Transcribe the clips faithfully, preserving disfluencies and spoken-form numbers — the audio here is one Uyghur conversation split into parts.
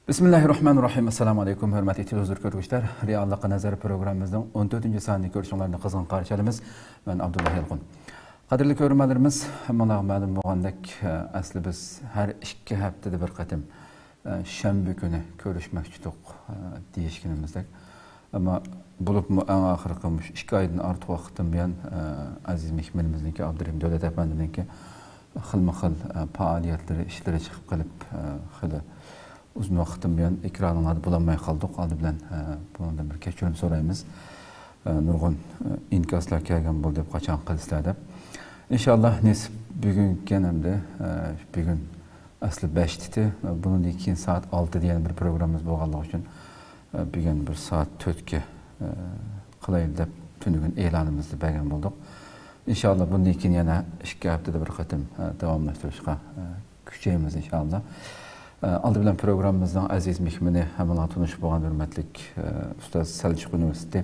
بىسمىللاھىررەھمانىررەھىم. ئەسسالامۇئەلەيكۇم، ھۆرمەتلىك تېلېۋىزور كۆرگۈچىلەر. رېئاللىققا نەزەر پروگراممىمىزنىڭ ئون تۆتىنچى سانىنى كۆرۈشۈڭلارنى قىزغىن قارشى ئالىمىز. مەن ئابدۇللا يالقۇن. قەدىرلىك كۆرۈرمەنلىرىمىز، ھەممىڭلارغا مەلۇم بولغاندەك، ئەسلى بىز ھەر ئىككى ھەپتىدە بىر قېتىم، شەنبە كۈنى كۆرۈشمەكچىدۇق، دېيىشكىنىمىزدەك. ئەمما بولۇپمۇ ئەڭ ئاخىرقى مۇشۇ ئىككى ئايدىن ئارتۇق ۋاقىتتىن بۇيان، ئەزىز مېھمىنىمىزنىڭكى، ئابدۇرېھىم دۆلەت ئەپەندىنىڭكى خىلمۇ خىل، ئە، پائالىيەتلىرى، ئىشلىرى چىقىپ قېلىپ، ئە، خېلى ئۇزۇن ۋاقىتتىن بۇيان ئېكرانىڭلاردا بولالماي قالدۇق. ئالدى بىلەن، ئە، بۇنىڭدىن بىر كەچۈرۈم سورايمىز. ئە، نۇرغۇن، ئە، ئىنكاسلار كەلگەن بولدى دەپ، قاچان قىلىسىلەر دەپ. ئىنشاللا نېسىپ بۈگۈنكەن ئەمدى، ئە، بۈگۈن ئەسلى بەشتىتى، بۇنىڭدىن كېيىن سائەت ئالتىدە يەنە بىر پروگراممىمىز بولغانلىقى ئۈچۈن، ئە، بۈگۈن بىر سائەت تۆتكە، ئە، قىلايلى دەپ تۈنۈگۈن ئېلانىمىزنى بەرگەن بولدۇق. ئىنشاللا بۇندىن كېيىن يەنە ئىككى ھەپتىدە بىر قېتىم، ئە، داۋاملاشتۇرۇشقا، ئە، كۈچەيمىز ئىنشاللا. ئە، ئالدى بىلەن پروگراممىمىزنىڭ ئەزىز مېھمىنى، ھەممىڭلار تونۇشۇپ بولغان ھۆرمەتلىك، ئە، ئۇستاز، سەلچۇق ئۇنىۋېرسىتېتى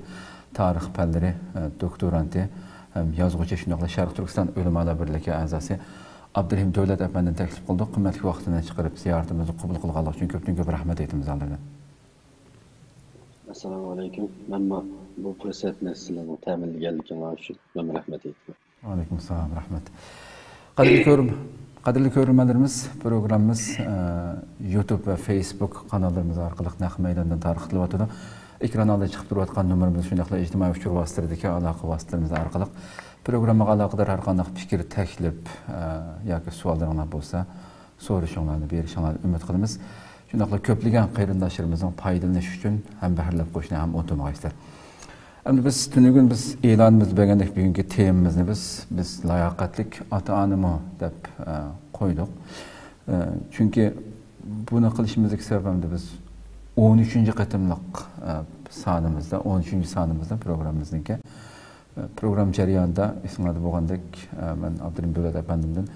تارىخ پەنلىرى، ئە، دوكتورانتى ھەم يازغۇچى، شۇنداقلا شەرقىي تۈركىستان ئۆلىمالار بىرلىكى ئەزاسى ئابدۇرېھىم دۆلەت ئەپەندىنى تەكلىپ قىلدۇق. قىممەتلىك ۋاقتىنى چىقىرىپ زىيارىتىمىزنى قوبۇل قىلغانلىقى ئۈچۈن كۆپتىن كۆپ رەھمەت ئېيتىمىز ئالدى بىلەن. ئەسسالامۇئەلەيكۇم. مەنمۇ بۇ پۇرسەتنى سىلەرنىڭ تەمىنلىگەنلىكىڭلار ئۈچۈن مەنمۇ رەھمەت ئېيتىمەن. ۋەئەلەيكۇمسالام، رەھمەت. قەدىرلىك كۆرۈر-، قەدىرلىك كۆرۈرمەنلىرىمىز، پروگراممىمىز، ئە، يۇتۇب ۋە فېيسبۇك قاناللىرىمىز ئارقىلىق نەق مەيداندىن تارقىتىلىۋاتىدۇ. ئېكران ئالدىدا چىقىپ تۇرۇۋاتقان نومۇرىمىز، شۇنداقلا ئىجتىمائىي ئۇچۇر ۋاسىتىلىرىدىكى ئالاقە ۋاسىتىلىرىمىز ئارقىلىق پروگراممىغا ئالاقىدار ھەر قانداق پىكىر، تەكلىپ، ئە، ياكى سوئاللىرىڭلار بولسا، سورىشىڭلارنى بېرىشىڭلارنى ئۈمىد قىلىمىز. شۇنداقلا كۆپلىگەن قېرىنداشلىرىمىزنىڭ پايدىلىنىشى ئۈچۈن ھەم بەھرىلەپ قويۇشنى ھەم ئۇنتۇمىغايسىلەر. ئەمدى بىز تۈنۈگۈن بىز ئېلانىمىزدا بەرگەندەك بۈگۈنكى تېمىمىزنى بىز، بىز لاياقەتلىك ئاتا-ئانىمۇ دەپ، ئە، قويدۇق. ئە، چۈنكى بۇنى قىلىشىمىزدىكى سەۋەب ئەمدى بىز ئون ئۈچىنچى قېتىملىق، ئە، سانىمىزدا، ئون ئۈچىنچى سانىمىزدا پروگراممىمىزنىڭكى، ئە، پروگرامما جەريانىدا ئېسىڭلاردا بولغاندەك، ئە، مەن ئابدۇرېھىم دۆلەت ئەپەندىمدىن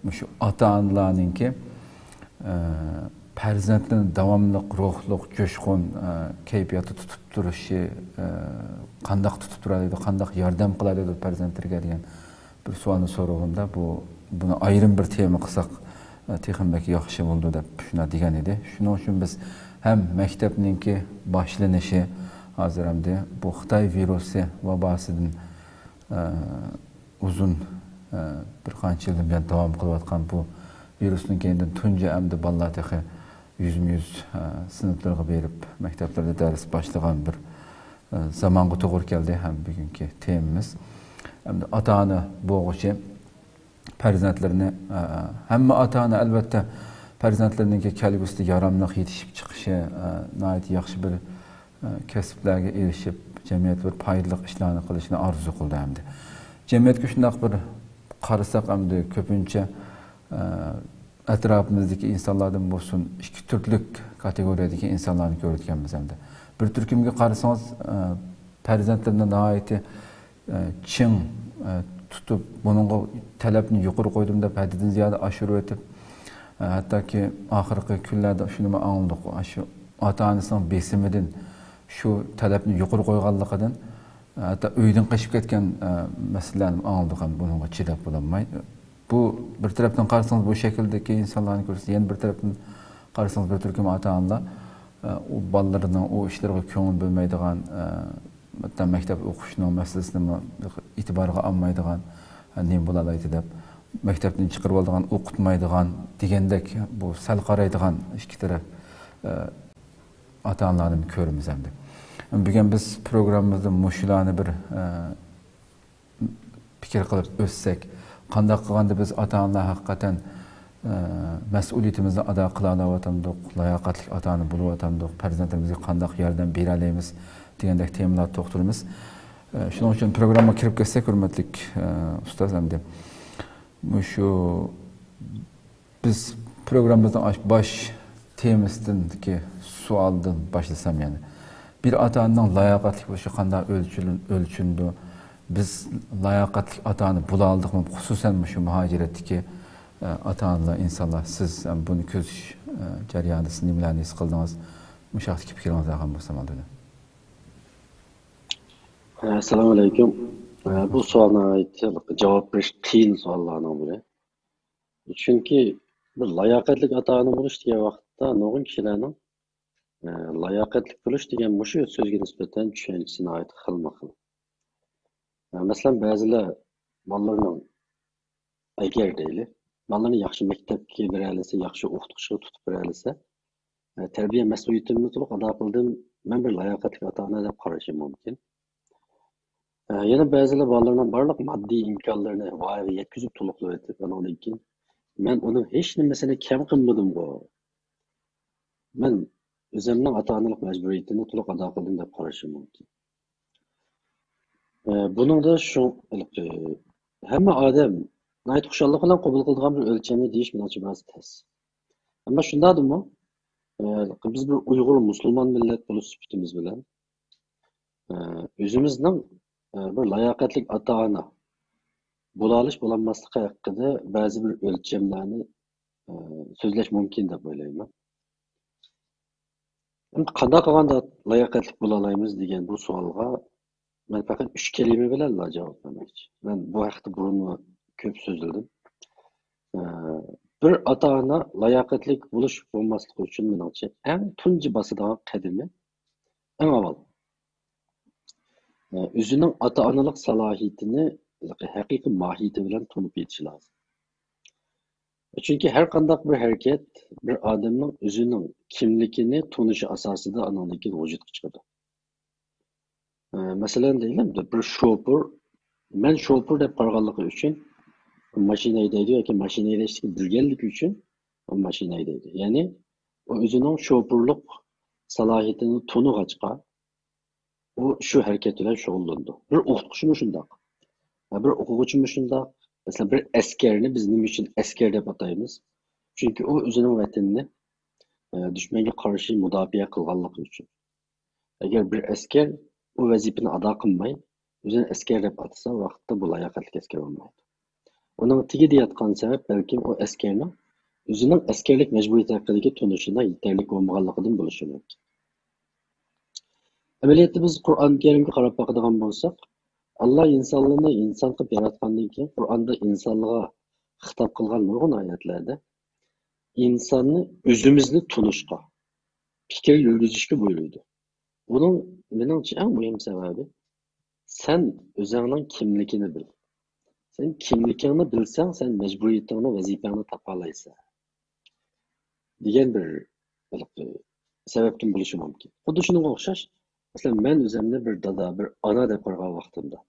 مۇشۇ ئاتا-ئانىلارنىڭكى، ئە، پەرزەنتلىرىنى داۋاملىق روھلۇق، جۇشقۇن، ئە، كەيپىياتتا تۇتۇپ تۇرۇشى، ئە، قانداق تۇتۇپ تۇرالايدۇ، قانداق ياردەم قىلالايدۇ پەرزەنتلىرىگە دېگەن بىر سوئالنى سورىغىنىمدا، بۇ، بۇنى ئايرىم بىر تېما قىلساق، ئە، تېخىمۇ بەك ياخشى بولىدۇ دەپ شۇنداق دېگەن ئىدى. شۇنىڭ ئۈچۈن بىز ھەم مەكتەپنىڭكى باشلىنىشى، ھازىر ئەمدى بۇ خىتاي ۋىرۇسى ۋاباسىدىن، ئە، ئۇزۇن، ئە، بىر قانچە يىلدىن بۇيان داۋام قىلىۋاتقان بۇ ۋىرۇسنىڭ كەينىدىن تۇنجى ئەمدى بالىلار تېخى يۈزمۇ يۈز، ئە، سىنىپلىرىغا بېرىپ، مەكتەپلەردە دەرس باشلىغان بىر، ئە، زامانغا توغرا كەلدى ھەم بۈگۈنكى تېمىمىز. ئەمدى ئاتا-ئانا بولغۇچى پەرزەنتلىرىنى، ئە، ھەممە ئاتا-ئانا، ئەلۋەتتە، پەرزەنتلىرىنىڭكى كەلگۈسىدە ياراملىق يېتىشىپ چىقىشى، ئە، ناھايىتى ياخشى بىر، ئە، كەسىپلەرگە ئېرىشىپ، جەمئىيەتكە بىر پايدىلىق ئىشلارنى قىلىشىنى ئارزۇ قىلىدۇ ئەمدى. جەمئىيەتكە شۇنداق بىر قارىساق، ئەمدى كۆپىنچە، ئە، ئەتراپىمىزدىكى ئىنسانلاردىن بولسۇن، ئىككى تۈرلۈك كاتېگورىيەدىكى ئىنسانلارنى كۆرۈۋاتىمىز ئەمدى. بىر تۈركۈمگە قارىسىڭىز، ئە، پەرزەنتلىرىنى ناھايىتى، ئە، چىڭ، ئە، تۇتۇپ، بۇنىڭغا تەلەپنى يۇقىرى قويدۇم دەپ، ھەددىدىن زىيادە ئاشۇرۇۋېتىپ، ئە، ھەتتاكى ئاخىرقى كۈنلەردە شۇنىمۇ ئاڭلىدۇق، ئاشۇ ئاتا-ئانىسىنىڭ بېسىمىدىن، شۇ تەلەپنى يۇقىرى قويغانلىقىدىن، ئە، ھەتتا ئۆيدىن قېچىپ كەتكەن، ئە، مەسىلىلەرنىمۇ ئاڭلىدۇق، ھەم بۇنىڭغا چىداپ بولالماي. بۇ بىر تەرەپتىن قارىسىڭىز، بۇ شەكىلدىكى ئىنسانلارنى كۆرسىتىدۇ، يەنە بىر تەرەپتىن قارىسىڭىز، بىر تۈركۈم ئاتا-ئانىلار، ئە، ئۇ بالىلىرىنىڭ ئۇ ئىشلىرىغا كۆڭۈل بۆلمەيدىغان، ئە، ھەتتا مەكتەپ ئوقۇشنىڭ مەسىلىسىنىمۇ ئېتىبارغا ئالمايدىغان، ئە، نېمە بولالايدۇ دەپ، مەكتەپتىن چىقىرىۋالىدىغان، ئوقۇتمايدىغان دېگەندەك، بۇ سەل قارايدىغان ئىككى تەرەپ، ئە، ئاتا-ئانىلارنى كۆرىمىز ئەمدى. بۈگۈن بىز پروگراممىمىزدا مۇشۇلارنى بىر، ئە، پىكىر قىلىپ ئۆتسەك، قانداق قىلغاندا بىز ئاتا-ئانىلار ھەقىقەتەن، ئە، مەسئۇلىيىتىمىزنى ئادا قىلالاۋاتامدۇق، لاياقەتلىك ئاتا-ئانا بولۇۋاتامدۇق، پەرزەنتلىرىمىزگە قانداق ياردەم بېرەلەيمىز دېگەندەك تېمىلاردا توختىلىمىز. ئە، شۇنىڭ ئۈچۈن پروگراممىغا كىرىپ كەتسەك، ھۆرمەتلىك، ئە، ئۇستاز ئەمدى. مۇشۇ بىز پروگراممىمىزنىڭ ئاش-، باش تېمىسىدىكى سوئالدىن باشلىسام يەنە. بىر ئاتا-ئانىنىڭ لاياقەتلىك بولۇشى قانداق ئۆلچىلىن-، ئۆلچىنىدۇ؟ بىز لاياقەتلىك ئاتا-ئانا بولالىدۇقمۇ؟ خۇسۇسەن مۇشۇ مۇھاجىرەتتىكى، ئە، ئاتا-ئانىلار، ئىنسانلار، سىز، ئە، بۇنى كۆزىتىش، ئە، جەريانىدا سىز نېمىلەرنى ھېس قىلدىڭىز؟ مۇشۇ ھەقتىكى پىكرىڭىزنى ئالغان بولسام ئالدىدا. ئەسسالامۇ ئەلەيكۇم. ئە، بۇ سوئال ناھايىتى جاۋاب بېرىش قىيىن سوئاللارنىڭ بىرى. چۈنكى بىر لاياقەتلىك ئاتا-ئانا بولۇش دېگەن ۋاقىتتا نۇرغۇن كىشىلەرنىڭ ئە، لاياقەتلىك بولۇش دېگەن مۇشۇ سۆزگە نىسبەتەن چۈشەنچىسى ناھايىتى خىلمۇ خىل. ئە، مەسىلەن، بەزىلەر بالىلىرىنىڭ، ئەگەر دەيلى، بالىلىرىنى ياخشى مەكتەپكە بېرەلىسە، ياخشى ئوقۇتقۇچىغا تۇتۇپ بېرەلىسە، ئە، تەربىيە مەسئۇلىيىتىمنى تولۇق ئادا قىلدىم، مەن بىر لاياقەتلىك ئاتا-ئانا دەپ قارىشى مۇمكىن. ئە، يەنە بەزىلەر بالىلىرىنىڭ بارلىق ماددىي ئىمكانلىرىنى ۋايىغا يەتكۈزۈپ تولۇقلىۋېتىپ، ئانىڭدىن كېيىن، مەن ئۇنىڭ ھېچ نېمىسىنى كەم قىلمىدىمغۇ؟ مەن ئۆزۈمنىڭ ئاتا-ئانىلىق مەجبۇرىيىتىنى تولۇق ئادا قىلدىم دەپ قارىشى مۇمكىن. ئە، بۇنىڭدا شۇ، ھېلىقى، ھەممە ئادەم ناھايىتى خۇشاللىق بىلەن قوبۇل قىلىدىغان بىر ئۆلچەمنى دېيىش مېنىڭچە بىراز تەس. ئەمما شۇنداقتىمۇ، ئە، بىز بىر ئۇيغۇر مۇسۇلمان مىللەت بولۇش سۈپىتىمىز بىلەن، ئە، ئۆزىمىزنىڭ، ئە، بىر لاياقەتلىك ئاتا-ئانا بولالىش بولالماسلىقى ھەققىدە بەزى بىر ئۆلچەملەرنى، ئە، سۆزلەش مۇمكىن دەپ ئويلايمەن. ئەمدى قانداق قىلغاندا لاياقەتلىك بولالايمىز دېگەن بۇ سوئالغا مەن پەقەت ئۈچ كەلىمە بىلەنلا جاۋاب بەرمەكچى. مەن بۇ ھەقتە بۇرۇنمۇ كۆپ سۆزلىدىم. ئە، بىر ئاتا-ئانا لاياقەتلىك بولۇش بولماسلىقى ئۈچۈن، مېنىڭچە، ئەڭ تۇنجى باسىدىغان قەدىمى، ئەڭ ئاۋۋال، ئە، ئۆزىنىڭ ئاتا-ئانىلىق سالاھىيىتىنى ھەقىقىي ماھىيىتى بىلەن تونۇپ يېتىشى لازىم. چۈنكى ھەر قانداق بىر ھەرىكەت بىر ئادەمنىڭ ئۆزىنىڭ كىملىكىنى تونۇشى ئاساسىدا ئانىڭدىن كېيىن ۋۇجۇدقا چىقىدۇ. ئە، مەسىلەن، دەيلى، بىر شوپۇر، مەن شوپۇر دەپ قارىغانلىقى ئۈچۈن ماشىنا ھەيدەيدۇ ياكى ماشىنا ھەيدەشنى بىلگەنلىكى ئۈچۈن ماشىنا ھەيدەيدۇ. يەنى ئۇ ئۆزىنىڭ شوپۇرلۇق سالاھىيىتىنى تونۇغاچقا، ئۇ شۇ ھەرىكەت بىلەن شۇغۇللىنىدۇ. بىر ئوقۇتقۇچىمۇ شۇنداق. بىر ئوقۇغۇچىمۇ شۇنداق. مەسىلەن، بىر ئەسكەرنى بىز نېمە ئۈچۈن ئەسكەر دەپ ئاتايمىز؟ چۈنكى ئۇ ئۆزىنىڭ ۋەتىنىنى، ئە، دۈشمەنگە قارشى مۇداپىئە قىلغانلىقى ئۈچۈن. ئەگەر بىر ئەسكەر ئۇ ۋەزىپىنى ئادا قىلماي، ئۆزىنى ئەسكەر دەپ ئاتىسا، ۋاقىتتا بۇ لاياقەتلىك ئەسكەر بولمايدۇ. ئۇنىڭ تېگىدە ياتقان سەۋەب، بەلكىم ئۇ ئەسكەرنىڭ ئۆزىنىڭ ئەسكەرلىك مەجبۇرىيىتى ھەققىدىكى تونۇشىنىڭ يېتەرلىك بولمىغانلىقىدىن بولۇشى مۇمكىن. ئەمەلىيەتتە بىز قۇرئان كەرىمگە قاراپ باقىدىغان بولساق، ئاللا ئىنسانلارنى ئىنسان قىلىپ ياراتقاندىن كېيىن، قۇرئاندا ئىنسانلارغا خىتاب قىلغان نۇرغۇن ئايەتلەردە ئىنساننى ئۆزىمىزنى تونۇشقا، پىكىر يۈرگۈزۈشكە بۇيرۇيدۇ. بۇنىڭ، مېنىڭچە، ئەڭ مۇھىم سەۋەبى، سەن ئۆزۈڭنىڭ كىملىكىنى بىل. سەن كىملىكىڭنى بىلسەڭ، سەن مەجبۇرىيىتىڭنى، ۋەزىپەڭنى تاپالايسەن دېگەن بىر، بىر سەۋەبتىن بولۇشى مۇمكىن. خۇددى شۇنىڭغا ئوخشاش، مەسىلەن، مەن ئۆزۈمنى بىر دادا، بىر ئانا دەپ قارىغان ۋاقتىمدا،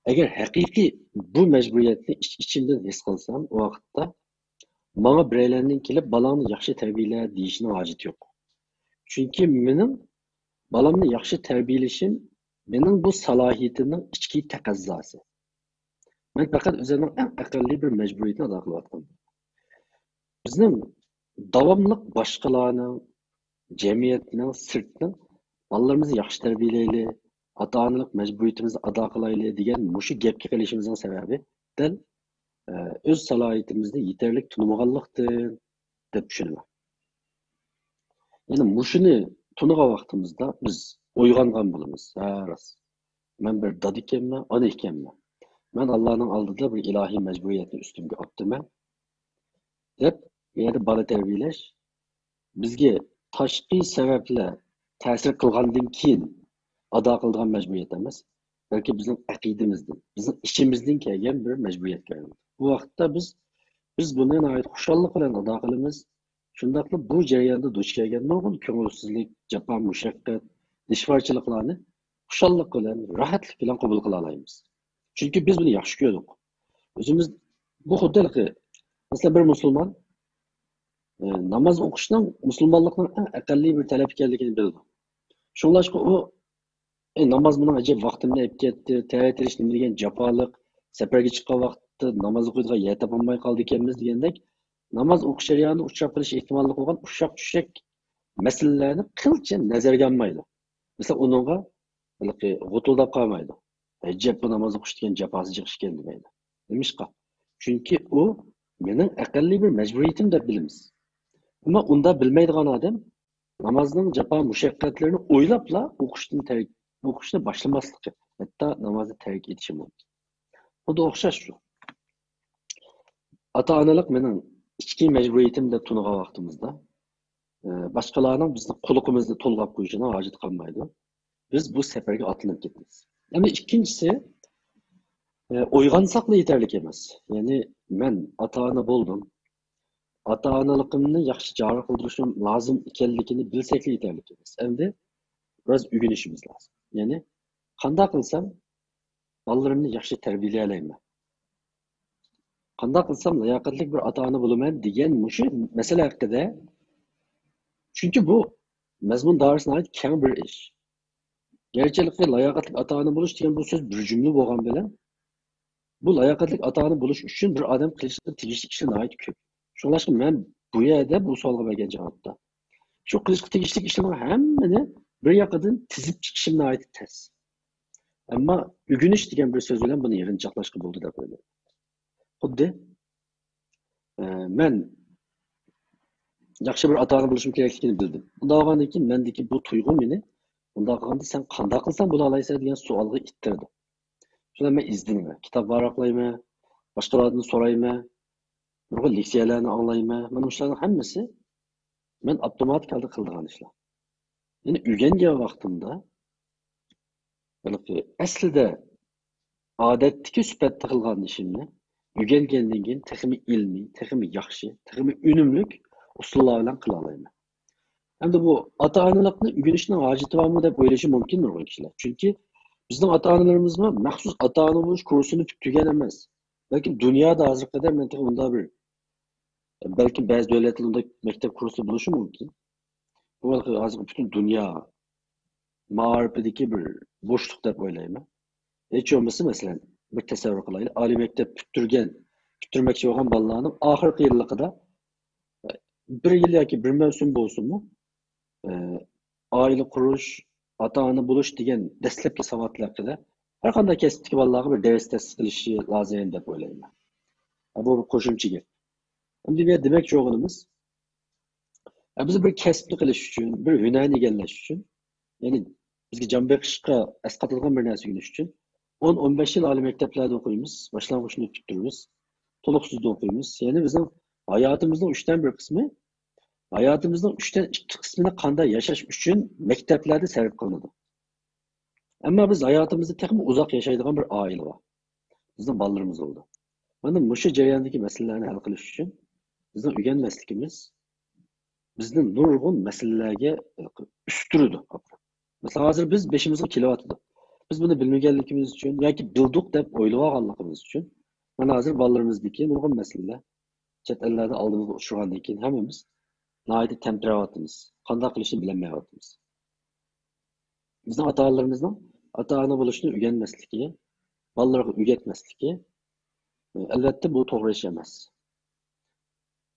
ئەگەر ھەقىقىي بۇ مەجبۇرىيەتنى ئىچ-، ئىچىمدىن ھېس قىلسام، ئۇ ۋاقىتتا ماڭا بىرەيلەننىڭ كېلىپ، «بالاڭنى ياخشى تەربىيەلە» دېيىشىنىڭ ھاجىتى يوق. چۈنكى مېنىڭ بالامنى ياخشى تەربىيەلىشىم مېنىڭ بۇ سالاھىيىتىمنىڭ ئىچكى تەقەززاسى. مەن پەقەت ئۆزۈمنىڭ ئەڭ ئەقەللىي بىر مەجبۇرىيىتىنى ئادا قىلىۋاتىمەن. بىزنىڭ داۋاملىق باشقىلارنىڭ، جەمئىيەتنىڭ، سىرتنىڭ بالىلىرىمىزنى ياخشى تەربىيەلەيلى، ئاتا-ئانىلىق مەجبۇرىيىتىمىزنى ئادا قىلايلى دېگەن مۇشۇ گەپكە قېلىشىمىزنىڭ سەۋەبى دەل، ئە، ئۆز سالاھىيىتىمىزنى يېتەرلىك تونۇمىغانلىقتىن دەپ چۈشىنىمەن. يەنى مۇشۇنى تونۇغان ۋاقتىمىزدا بىز ئويغانغان بولىمىز. ھە، راست. مەن بىر دادا ئىكەنمەن، ئانا ئىكەنمەن. مەن ئاللانىڭ ئالدىدا بىر ئىلاھىي مەجبۇرىيەتنى ئۈستۈمگە ئاپتىمەن، دەپ، بۇ يەردە بالا تەربىيەلەش بىزگە تاشقى سەۋەبلەر تەسىر قىلغاندىن كېيىن ئادا قىلىدىغان مەجبۇرىيەت ئەمەس، بەلكى بىزنىڭ ئەقىدىمىزدىن، بىزنىڭ ئىچىمىزدىن كەلگەن بىر مەجبۇرىيەتكە ئايلىنىدۇ. بۇ ۋاقىتتا بىز، بىز بۇنى ناھايىتى خۇشاللىق بىلەن ئادا قىلىمىز. شۇنداقلا بۇ جەرياندا دۇچ كەلگەن نۇرغۇن كۆڭۈلسىزلىك، جاپا، مۇشەققەت، دىشۋارچىلىقلارنى خۇشاللىق بىلەن، راھەتلىك بىلەن قوبۇل قىلالايمىز. چۈنكى بىز بۇنى ياخشى كۆردۇق. ئۆزىمىز، بۇ خۇددى ھېلىقى، مەسىلەن، بىر مۇسۇلمان، ئە، ناماز ئوقۇشنىڭ مۇسۇلمانلىقنىڭ ئەڭ ئەقەللىي بىر تەلەپ ئىكەنلىكىنى بىلىدۇ. شۇڭلاشقا ئۇ، «ئەي، ناماز مېنىڭ ئەجەب ۋاقتىمنى ئەپ كەتتى، تەييار تېرىش نېمە دېگەن جاپالىق، سەپەرگە چىققان ۋاقىتتا ناماز ئوقۇيدىغان يەر تاپالماي قالىدىكەنمىز» دېگەندەك، ناماز ئوقۇش جەريانىدا ئۇچراپ قېلىش ئېھتىماللىقى بولغان ئۇششاق-چۈششەك مەسىلىلەرنى قىلچە نەزەرگە ئالمايدۇ. مەسىلەن، ئۇنىڭغا ھېلىقى غۇتۇلداپ قالمايدۇ. «ئەجەب، بۇ ناماز ئوقۇش دېگەن جاپاسى جىق ئىكەن» دېمەيدۇ. نېمىشقا؟ چۈنكى ئۇ مېنىڭ ئەقەللىي بىر مەجبۇرىيىتىم دەپ بىلىمىز. ئەمما ئۇنداق بىلمەيدىغان ئادەم نامازنىڭ جاپا مۇشەققەتلىرىنى ئويلاپلا ئوقۇشتىن تەرك، ئوقۇشنى باشلىماسلىقى، ھەتتا نامازنى تەرك ئېتىشى مۇمكىن. خۇددى ئوخشاش شۇ. ئاتا-ئانىلىق مېنىڭ ئىچكى مەجبۇرىيىتىم دەپ تونۇغان ۋاقتىمىزدا، ئە، باشقىلارنىڭ بىزنىڭ قۇلىقىمىزنى تولغاپ قويۇشىنىڭ ھاجىتى قالمايدۇ. بىز بۇ سەپەرگە ئاتلىنىپ كېتىمىز. ئەمدى ئىككىنچىسى، ئە، ئويغانساقلا يېتەرلىك ئەمەس. يەنى مەن ئاتا-ئانا بولدۇم. ئاتا-ئانىلىقىمنى ياخشى جارى قىلدۇرۇشۇم لازىم ئىكەنلىكىنى بىلسەكلا يېتەرلىك ئەمەس. ئەمدى بىراز ئۆگىنىشىمىز لازىم. يەنى قانداق قىلسام بالىلىرىمنى ياخشى تەربىيەلىيەلەيمەن؟ قانداق قىلسام لاياقەتلىك بىر ئاتا-ئانا بولىمەن دېگەن مۇشۇ مەسىلە ھەققىدە. چۈنكى بۇ مەزمۇن دائىرىسى ناھايىتى كەڭ بىر ئىش. گەرچىلىكى لاياقەتلىك ئاتا-ئانا بولۇش دېگەن بۇ سۆز بىر جۈملە بولغان بىلەن، بۇ لاياقەتلىك ئاتا-ئانا بولۇش ئۈچۈن بىر ئادەم قىلىشقا تېگىشلىك ئىشلار ناھايىتى كۆپ. شۇڭلاشقا مەن بۇ يەردە بۇ سوئالغا بەرگەن جاۋابتا شۇ قىلىشقا تېگىشلىك ئىشلارنىڭ ھەممىنى بىر ياقىدىن تىزىپ چىقىشىم ناھايىتى تەس. ئەمما ئۆگىنىش دېگەن بىر سۆز بىلەن بۇنى يىغىنچاقلاشقا بولىدۇ دەپ ئويلايمەن. خۇددى، ئە، مەن ياخشى بىر ئاتا-ئانا بولۇشۇم كېرەكلىكىنى بىلدىم. ئۇنداق بولغاندىن كېيىن مەندىكى بۇ تۇيغۇ مېنى، ئۇنداق قىلغاندا سەن قانداق قىلساڭ بولالايسەن دېگەن سوئالغا ئىتتىرىدۇ. شۇنداق مەن ئىزدىنىمەن، كىتاب ۋاراقلايمەن، باشقىلاردىن سورايمەن، نۇرغۇن لېكسىيەلەرنى ئاڭلايمەن. مانا مۇشۇلارنىڭ ھەممىسى مەن ئاپتوماتىك ھالدا قىلىدىغان ئىشلار. يەنى ئۆگەنگەن ۋاقتىمدا، بەلكى ئەسلىدە ئادەتتىكى سۈپەتتە قىلغان ئىشىمنى ئۆگەنگەندىن كېيىن تېخىمۇ ئىلمىي، تېخىمۇ ياخشى، تېخىمۇ ئۈنۈملۈك ئۇسۇللار بىلەن قىلالايمەن. ئەمدى بۇ ئاتا-ئانىلىقنى ئۆگىنىشنىڭ ھاجىتى بارمۇ دەپ ئويلىشى مۇمكىن نۇرغۇن كىشىلەر. چۈنكى بىزنىڭ ئاتا-ئانىلىرىمىزمۇ مەخسۇس ئاتا-ئانا بولۇش كۇرسىنى پۈتتۈرگەن ئەمەس. بەلكىم دۇنيادا ھازىرقى قەدەر مەن تېخى ئۇنداق بىر، بەلكىم بەزى دۆلەتلەردە ئۇنداق مەكتەپ كۇرسى بولۇشى مۇمكىن. بۇ ھازىرقى پۈتۈن دۇنيا مائارىپىدىكى بىر بوشلۇق دەپ ئويلايمەن. ھېچ بولمىسا، مەسىلەن، بىر تەسەۋۋۇر قىلايلى. ئالىي مەكتەپ پۈتتۈرگەن، پۈتتۈرمەكچى بولغان بالىلارنىڭ ئاخىرقى يىللىقىدا بىر يىل ياكى بىر مەۋسۇم بولسىمۇ، ئە، ئائىلە قۇرۇش، ئاتا-ئانا بولۇش دېگەن دەسلەپكى ساۋاتلار ھەققىدە ھەر قانداق كەسىپتىكى بالىلارغا بىر دەرس تەسىس قىلىشى لازىم دەپ ئويلايمەن. بۇ بىر قوشۇمچە گەپ. ئەمدى بۇ يەردە دېمەكچى بولغىنىمىز، ئە، بىز بىر كەسىپنى قىلىش ئۈچۈن، بىر ھۈنەرنى ئىگىلەش ئۈچۈن، يەنى بىزگە جان بېقىشقا ئەسقاتىدىغان بىر نەرسە ئۆگىنىش ئۈچۈن ئون، ئون بەش يىل ئالىي مەكتەپلەردە ئوقۇيمىز، باشلانغۇچنى پۈتتۈرىمىز، تولۇقسىزدا ئوقۇيمىز. يەنى بىزنىڭ ھاياتىمىزنىڭ ئۈچتىن بىر قىسمى، ھاياتىمىزنىڭ ئۈچتىن ئىككى قىسمىنى قانداق ياشاش ئۈچۈن مەكتەپلەردە سەرپ قىلىنىدۇ. ئەمما بىز ھاياتىمىزدا تېخىمۇ ئۇزاق ياشايدىغان بىر ئائىلە بار. بىزنىڭ بالىلىرىمىز بولىدۇ. مانا مۇشۇ جەرياندىكى مەسىلىلەرنى ھەل قىلىش ئۈچۈن بىزنىڭ ئۆگەنمەسلىكىمىز بىزنى نۇرغۇن مەسىلىلەرگە ئۈستۈرىدۇ. مەسىلەن، ھازىر بىز بېشىمىزغا كېلىۋاتىدۇ. بىز بۇنى بىلمىگەنلىكىمىز ئۈچۈن ياكى بىلدۇق دەپ ئويلىۋالغانلىقىمىز ئۈچۈن، مانا ھازىر بالىلىرىمىزدىكى نۇرغۇن مەسىلىلەر، چەت ئەللەردە ئالدىمىزغا ئۇچرىغاندىن كېيىن ھەممىمىز ناھايىتى تەمتىرەۋاتىمىز. قانداق قىلىشنى بىلەلمەيۋاتىمىز. بىزنىڭ ئاتا-ئانىلىرىمىزنىڭ ئاتا-ئانا بولۇشنى ئۆگەنمەسلىكى، بالىلارغا ئۆگەتمەسلىكى، ئەلۋەتتە، بۇ توغرا ئىش ئەمەس.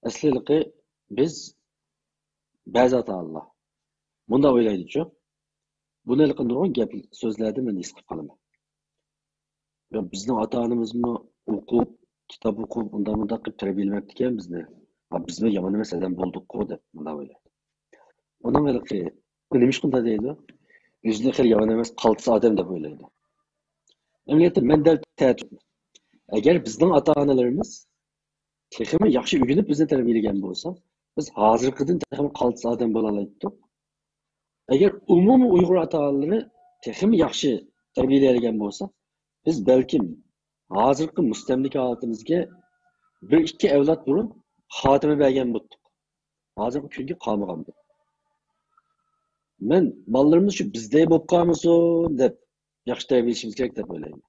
ئەسلىلىقى بىز بەزى ئاتا-ئانىلار مۇنداق ئويلايدىچۇ، بۇنى ھېلىقى نۇرغۇن گەپ سۆزلەردىن مەن ھېس قىلىپ قالىمەن. يا بىزنىڭ ئاتا-ئانىمىزمۇ ئوقۇپ، كىتاب ئوقۇپ، ئۇنداق مۇنداق قىلىپ تەربىيەلىمەپتىكەن بىزنى. ھا، بىزمۇ يامان ئەمەس ئادەم بولدۇققۇ دەپ مۇنداق ئويلايدۇ. ئۇنىڭ ھېلىقى، نېمىشقا ئۇنداق دەيدۇ؟ ئۆزىنى خېلى يامان ئەمەس، قالتىس ئادەم دەپ ئويلايدۇ. ئەمەلىيەتتە مەن دەل تەتۈر. ئەگەر بىزنىڭ ئاتا-ئانىلىرىمىز تېخىمۇ ياخشى ئۆگىنىپ بىزنى تەربىيەلىگەن بولسا، بىز ھازىرقىدىن تېخىمۇ قالتىس ئادەم بولالايتتۇق. ئەگەر ئومۇمىي ئۇيغۇر ئاتا-ئانىلىرى تېخىمۇ ياخشى تەربىيەلىگەن بولسا، بىز بەلكىم ھازىرقى مۇستەملىكە ھالىتىمىزگە بىر ئىككى ئەۋلاد بۇرۇن خاتىمە بەرگەن بولاتتۇق. ھازىرقى كۈنگە قالمىغان بولاتتۇق. مەن بالىلىرىمىز شۇ بىزدەك بولۇپ قالمىسۇن دەپ ياخشى تەربىيەلىشىمىز كېرەك دەپ ئويلايمەن.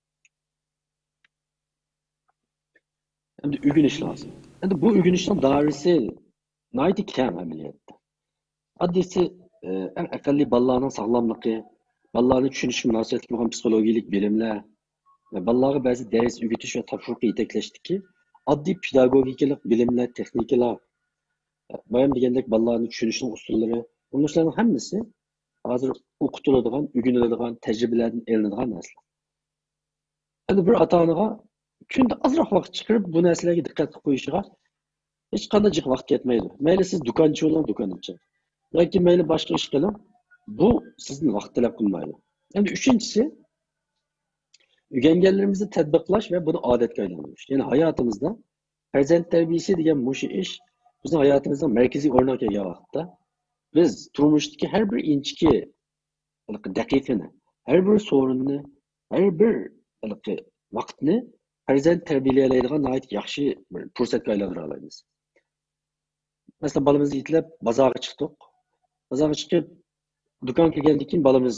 ئەمدى ئۆگىنىش لازىم. ئەمدى بۇ ئۆگىنىشنىڭ دائىرىسى ناھايىتى كەڭ ئەمەلىيەتتە. ئاددىيسى، ئە، ئەڭ ئەقەللىي بالىلارنىڭ ساغلاملىقى، بالىلارنى چۈشىنىشكە مۇناسىۋەتلىك بولغان پسىخولوگىيەلىك بىلىملەر، ۋە بالىلارغا بەزى دەرس ئۆگىتىش ۋە تاپشۇرۇققا يېتەكلەشتىكى ئاددىي پېداگوگىكىلىق بىلىملەر، تېخنىكىلار، بايام دېگەندەك بالىلارنى چۈشىنىشنىڭ ئۇسۇللىرى، بۇ نەرسىلەرنىڭ ھەممىسى ھازىر ئوقۇتۇلىدىغان، ئۆگىنىلىدىغان، تەجرىبىلەردىن ئېلىنىدىغان نەرسىلەر. ئەمدى بىر ئاتا-ئانىغا كۈندە ئازراق ۋاقىت چىقىرىپ بۇ نەرسىلەرگە دىققەت قىلىپ قويۇشىغا ھېچقانداق جىق ۋاقىت كەتمەيدۇ. مەيلى سىز دۇكانچى بولۇڭ، دۇكان ئېچىڭ. ياكى مەيلى باشقا ئىش قىلىڭ، بۇ سىزدىن ۋاقىت تەلەپ قىلمايدۇ. ئەمدى ئۈچىنچىسى، ئۆگەنگەنلىرىمىزنى تەتبىقلاش ۋە بۇنى ئادەتكە ئايلاندۇرۇش. يەنى ھاياتىمىزدا پەرزەنت تەربىيىسى دېگەن مۇشۇ ئىش بىزنىڭ ھاياتىمىزنىڭ مەركىزىي ئورنىغا كەلگەن ۋاقىتتا، بىز تۇرمۇشتىكى ھەر بىر ئىنچىكە ھېلىقى دەقىقىنى، ھەر بىر سورۇننى، ھەر بىر ھېلىقى ۋاقىتنى پەرزەنت تەربىيەلەيدىغان ناھايىتى ياخشى بىر پۇرسەتكە ئايلاندۇرالايمىز. مەسىلەن، بالىمىزنى يېتىلەپ بازارغا چىقتۇق. بازارغا چىقىپ، دۇكانغا كىرگەندىن كېيىن بالىمىز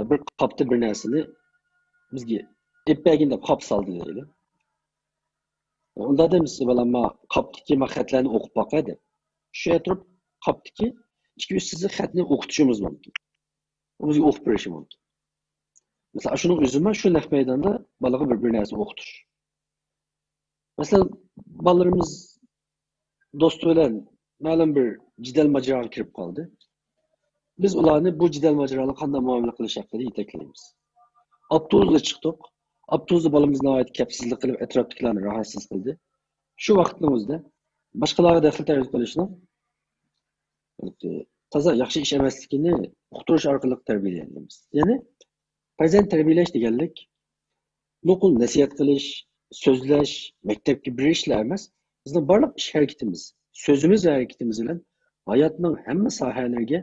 بىر قاپتا بىر نەرسىنى بىزگە ئېلىپ بەرگىن دەپ قاپقا سالدى دەيلى. ئۇنداق دەيمىز، بالام، ما قاپتىكى ما خەتلەرنى ئوقۇپ باقە دەپ. شۇ يەردە تۇرۇپ قاپتىكى ئىككى ئۈچ سىزىق خەتنى ئوقۇتۇشىمىز مۇمكىن. ئۇ بىزگە ئوقۇپ بېرىشى مۇمكىن. مەسىلەن، شۇنىڭ ئۆزىمۇ شۇ نەق مەيداندا بالىغا بىر، بىر نەرسە ئوقۇتۇش. مەسىلەن، بالىلىرىمىز دوستى بىلەن مەلۇم بىر جېدەل ماجىراغا كىرىپ قالدى. بىز ئۇلارنى بۇ جېدەل ماجىراغا قانداق مۇئامىلە قىلىش ھەققىدە يېتەكلەيمىز. ئاپتوبۇسقا چىقتۇق. ئاپتوبۇستا بالىمىز ناھايىتى كەپسىزلىك قىلىپ، ئەتراپتىكىلەرنى راھەتسىز قىلدى. شۇ ۋاقىتنىڭ ئۆزىدە باشقىلارغا دەخلى تەرۇز قىلىشنىڭ تازا ياخشى ئىش ئەمەسلىكىنى ئۇقتۇرۇش ئارقىلىق تەربىيەلەيمىز. يەنى پەرزەنت تەربىيەلەش دېگەنلىك نوقۇل نەسىھەت قىلىش، سۆزلەش، مەكتەپكە بېرىشلا ئەمەس، بىزنىڭ بارلىق ئىش ھەرىكىتىمىز، سۆزىمىز ۋە ھەرىكىتىمىز بىلەن ھاياتنىڭ ھەممە ساھەلىرىگە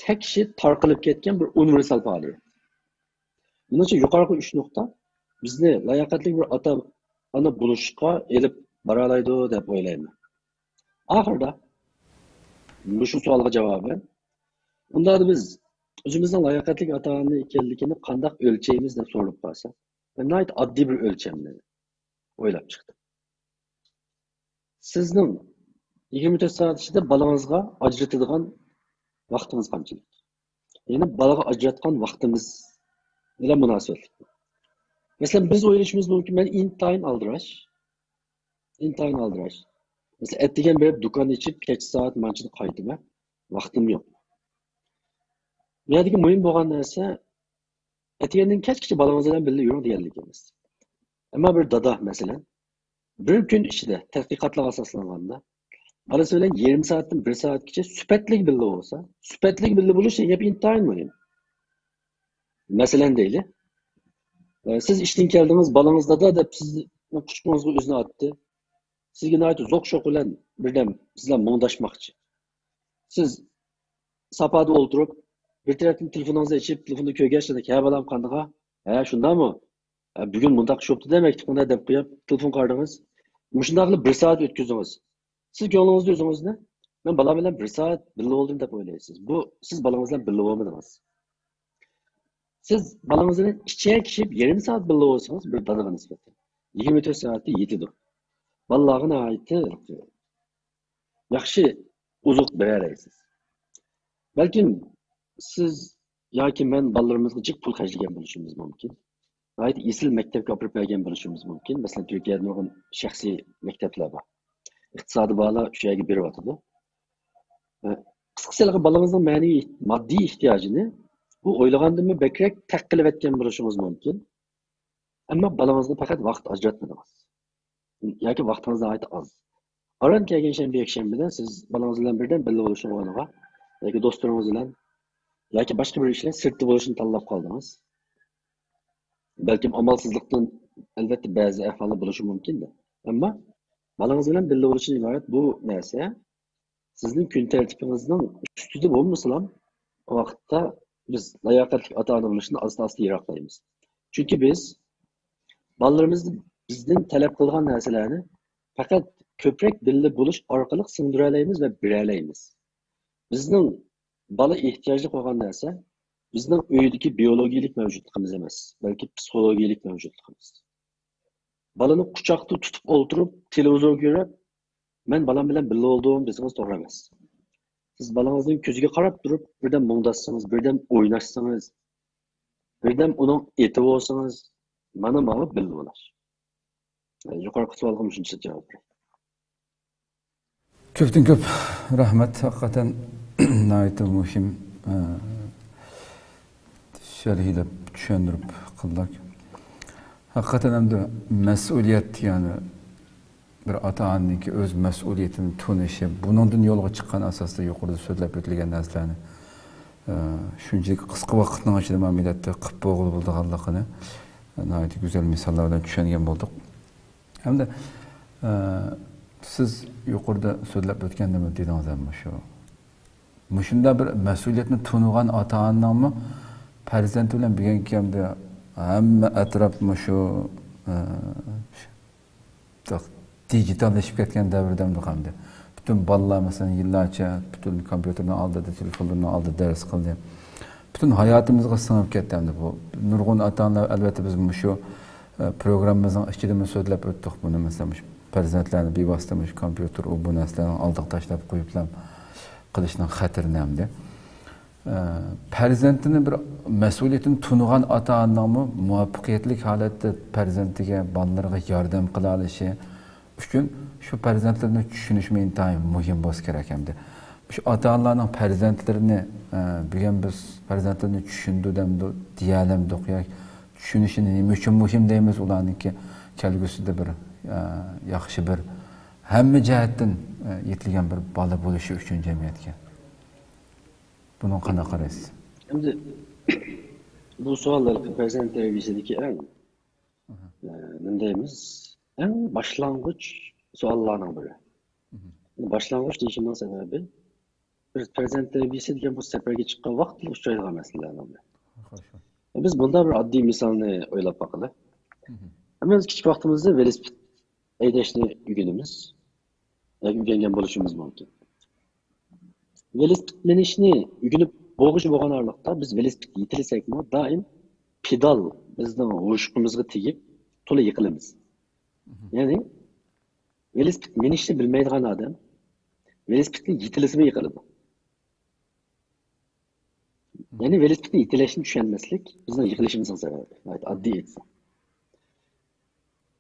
تەكشى تارقىلىپ كەتكەن بىر ئۇنىۋېرسال پائالىيەت. مېنىڭچە يۇقىرىقى ئۈچ نۇقتا بىزنى لاياقەتلىك بىر ئاتا-ئانا بولۇشقا ئېلىپ بارالايدۇ دەپ ئويلايمەن. ئاخىرىدا مۇشۇ سوئالغا جاۋابەن، ئۇنداقتا بىز ئۆزىمىزنىڭ لاياقەتلىك ئاتا-ئانا ئىكەنلىكىنى قانداق ئۆلچەيمىز دەپ سورىلىپ قالسا، مەن ناھايىتى ئاددىي بىر ئۆلچەمنى ئويلاپ چىقتىم. سىزنىڭ يىگىرمە تۆت سائەت ئىچىدە بالىڭىزغا ئاجرىتىدىغان ۋاقتىڭىز قانچىلىك؟ يەنى بالىغا ئاجراتقان ۋاقتىمىز بىلەن مۇناسىۋەتلىك. مەسىلەن، بىز ئويلىشىمىز مۇمكىن، مەن ئىنتايىن ئالدىراش. ئىنتايىن ئالدىراش. مەسىلەن، ئەتىگەن بېرىپ دۇكان ئېچىپ، كەچ سائەت مانچىدا قايتىمەن. ۋاقتىم يوق. بۇ يەردىكى مۇھىم بولغان نەرسە، ئەتىگەندىن كەچكىچە بالىڭىز بىلەن بىللە يۈرۈڭ دېگەنلىك ئەمەس. ئەمما بىر دادا، مەسىلەن، بىر كۈن ئىچىدە تەتقىقاتلارغا ئاساسلانغاندا، بالىسى بىلەن يېرىم سائەتتىن بىر سائەتكىچە سۈپەتلىك بىللە بولسا، سۈپەتلىك بىللە بولۇش دېگەن گەپ ئىنتايىن مۇھىم. مەسىلەن دەيلى، ئە، سىز ئىشتىن كەلدىڭىز، بالىڭىز دادا دەپ سىزنىڭ قۇچىقىڭىزغا ئۆزىنى ئاتتى. سىزگە ناھايىتى زوق شوق بىلەن بىردەم سىز بىلەن مۇڭداشماقچى. سىز ساپادا ئولتۇرۇپ، بىر تەرەپتىن تېلېفونىڭىزنى ئېچىپ، تېلېفوندا كۆرگەچ، ھە بالام قاندىغا؟ ھە، شۇنداقمۇ؟ ھە، بۈگۈن مۇنداق چوپتۇ دە مەكتىپىڭدە دەپ قويۇپ، تېلېفون قارىدىڭىز. مۇشۇنداقلا بىر سائەت ئۆتكۈزدىڭىز. سىز كۆڭلىڭىزدە ئۆزىڭىزنى، مەن بالام بىلەن بىر سائەت بىللە بولدۇم دەپ ئويلايسىز. بۇ سىز بالىڭىز بىلەن بىللە بولمىدىڭىز. سىز بالىڭىز بىلەن ئىچەر كىشىپ يېرىم سائەت بىللە بولسىڭىز، بىر دادىغا نىسبەتەن يىگىرمە تۆت سائەتتە يېتىدۇ. بالىلارغا ناھايىتى ياخشى ئوزۇق بېرەلەيسىز. بەلكىم سىز ياكى مەن بالىلىرىمىزغا جىق پۇل خەجلىگەن بولۇشىمىز مۇمكىن. ناھايىتى ئېسىل مەكتەپكە ئاپىرىپ بەرگەن بولۇشىمىز مۇمكىن. مەسىلەن، تۈركىيەدە نۇرغۇن شەخسىي مەكتەپلەر بار. ئىقتىسادى بارلار شۇ يەرگە بېرىۋاتىدۇ. قىسقىسى، ھېلىقى بالىڭىزنىڭ مەنىۋى، ماددىي ئېھتىياجىنى بۇ ئويلىغاندىنمۇ بەكرەك تەق قىلىۋەتكەن بولۇشىڭىز مۇمكىن. ئەمما بالىڭىزغا پەقەت ۋاقىت ئاجراتمىدىڭىز. ياكى ۋاقتىڭىز ناھايىتى ئاز. ئاران كەلگەن شەنبە، يەكشەنبىدە سىز بالىڭىز بىلەن بىردەم بىللە بولۇش ئورنىغا ياكى دوستلىرىڭىز بىلەن ياكى باشقا بىر ئىش بىلەن سىرتتا بولۇشنى تاللاپ قالدىڭىز. بەلكىم ئامالسىزلىقتىن، ئەلۋەتتە، بەزى ئەھۋاللار بولۇشى مۇمكىن-دە. ئەمما بالىڭىز بىلەن بىللە بولۇشتىن ئىبارەت بۇ نەرسە سىزنىڭ كۈن تەرتىپىڭىزنىڭ ئۈستىدە بولمىسىلا، ئۇ ۋاقىتتا بىز لاياقەتلىك ئاتا-ئانا بولۇشتىن ئاستا-ئاستا يىراقلايمىز. چۈنكى بىز بالىلىرىمىزدىن بىزدىن تەلەپ قىلىدىغان نەرسىلەرنى پەقەت كۆپرەك بىللە بولۇش ئارقىلىق سىڭدۈرەلەيمىز ۋە بېرەلەيمىز. بىزنىڭ بالا ئېھتىياجلىق بولغان نەرسە بىزنىڭ ئۆيدىكى بىيولوگىيىلىك مەۋجۇتلۇقىمىز ئەمەس، بەلكى پسىخولوگىيىلىك مەۋجۇتلۇقىمىز. بالىنى قۇچاقتا تۇتۇپ ئولتۇرۇپ، تېلېۋىزور كۆرۈپ، «مەن بالام بىلەن بىللە بولدۇم» دېسىڭىز توغرا ئەمەس. سىز بالىڭىزنىڭ كۆزىگە قاراپ تۇرۇپ، بىردەم مۇڭداشسىڭىز، بىردەم ئويناشسىڭىز، بىردەم ئۇنىڭ ئېتى بولسىڭىز، مانا ماڭا بىللە بولاش. يۇقىرىقى سوئالغا مۇشۇنچە جاۋاب بېرەي. كۆپتىن كۆپ رەھمەت، ھەقىقەتەن ناھايىتى مۇھىم، ئە، شەرھلەپ، چۈشەندۈرۈپ قىلدىڭ. ھەقىقەتەن ئەمدى مەسئۇلىيەت، يەنى بىر ئاتا-ئانىنىڭكى ئۆز مەسئۇلىيىتىنى تونۇشى، بۇنىڭدىن يولغا چىققان ئاساستا يۇقىرىدا سۆزلەپ ئۆتۈلگەن نەرسىلەرنى، ئە، شۇنچىلىك قىسقا ۋاقىتنىڭ ئىچىدە مەمۇرىيەتتە قىلىپ بولغىلى بولىدىغانلىقىنى ناھايىتى گۈزەل مىساللار بىلەن چۈشەنگەن بولدۇق. ھەمدە، ئە، سىز يۇقىرىدا سۆزلەپ ئۆتكەندىمۇ دېدىڭىز ھەم شۇ مۇشۇنداق بىر مەسئۇلىيەتنى تونۇغان ئاتا-ئانىنىڭمۇ پەرزەنتى بىلەن بۈگۈنكى كۈندە ھەممە ئەتراپ مۇشۇ، ئە، دىجىتاللىشىپ كەتكەن دەۋردە ئەمدى قالدى. پۈتۈن بالىلار، مەسىلەن، يىللارچە پۈتۈن كومپيۇتېرنىڭ ئالدىدا، تېلېفونلىرىنىڭ ئالدىدا دەرس قىلدى. پۈتۈن ھاياتىمىزغا سىڭىپ كەتتى ئەمدى بۇ. نۇرغۇن ئاتا-ئانىلار، ئەلۋەتتە، بىز مۇشۇ، ئە، پروگراممىمىزنىڭ ئىچىدىمۇ سۆزلەپ ئۆتتۇق بۇنى، مەسىلەن، مۇشۇ پەرزەنتلەرنى بىۋاسىتە مۇشۇ كومپيۇتېر، ئۇ بۇ نەرسىلەرنىڭ ئالدىغا تاشلاپ قويۇپلا قىلىشنىڭ خەتىرىنى ئەمدى. ئە، پەرزەنتىنى بىر مەسئۇلىيىتىنى تونۇغان ئاتا-ئانىنىڭمۇ مۇۋەپپەقىيەتلىك ھالەتتە پەرزەنتىگە، بالىلىرىغا ياردەم قىلالىشى ئۈچۈن شۇ پەرزەنتلىرىنى چۈشىنىشمۇ ئىنتايىن مۇھىم بولسا كېرەك ئەمدى. شۇ ئاتا-ئانىلارنىڭ پەرزەنتلىرىنى، ئە، بۈگۈن بىز پەرزەنتلىرىنى چۈشىنىدۇ دەمدۇ، دېيەلەمدۇق ياكى چۈشىنىشى نېمە ئۈچۈن مۇھىم دەيمىز، ئۇلارنىڭكى كەلگۈسىدە بىر، ئە، ياخشى بىر، ھەممە جەھەتتىن، ئە، يېتىلگەن بىر بالا بولۇشى ئۈچۈن جەمئىيەتكە. بۇنىڭغا قانداق قارايسىز؟ ئەمدى بۇ سوئاللار پەرزەنت تەربىيەسىدىكى ئەڭ، ئە، نېمە دەيمىز، ئەڭ باشلانغۇچ سوئاللارنىڭ بىرى. باشلانغۇچ دېيىشىمنىڭ سەۋەبى، بىز پەرزەنت تەربىيەسى دېگەن بۇ سەپەرگە چىققان ۋاقىتلا ئۇچرايدىغان مەسىلىلەرنىڭ بىرى. خوش. بىز بۇنداق بىر ئاددىي مىسالنى ئويلاپ باقىلى. ھەممىمىز كىچىك ۋاقتىمىزدا ۋېلىسىپىت ھەيدەشنى ئۆگىنىمىز. ياكى ئۆگەنگەن بولۇشىمىز مۇمكىن. ۋېلىسىپىت مىنىشنى ئۆگىنىپ بولغۇچە بولغان ئارىلىقتا بىز ۋېلىسىپىت يېتىلىسەكمۇ، دائىم پېدال بىزنىڭ ھوشۇقىمىزغا تېگىپ، تولا يىقىلىمىز. يەنى، ۋېلىسىپىت مىنىشنى بىلمەيدىغان ئادەم ۋېلىسىپىتنى يېتىلىسىمۇ يىقىلىدۇ. يەنى ۋېلىسىپىتنى يېتىلەشنى چۈشەنمەسلىك بىزنىڭ يىقىلىشىمىزنىڭ سەۋەبى. ناھايىتى ئاددىي ئېيتسا.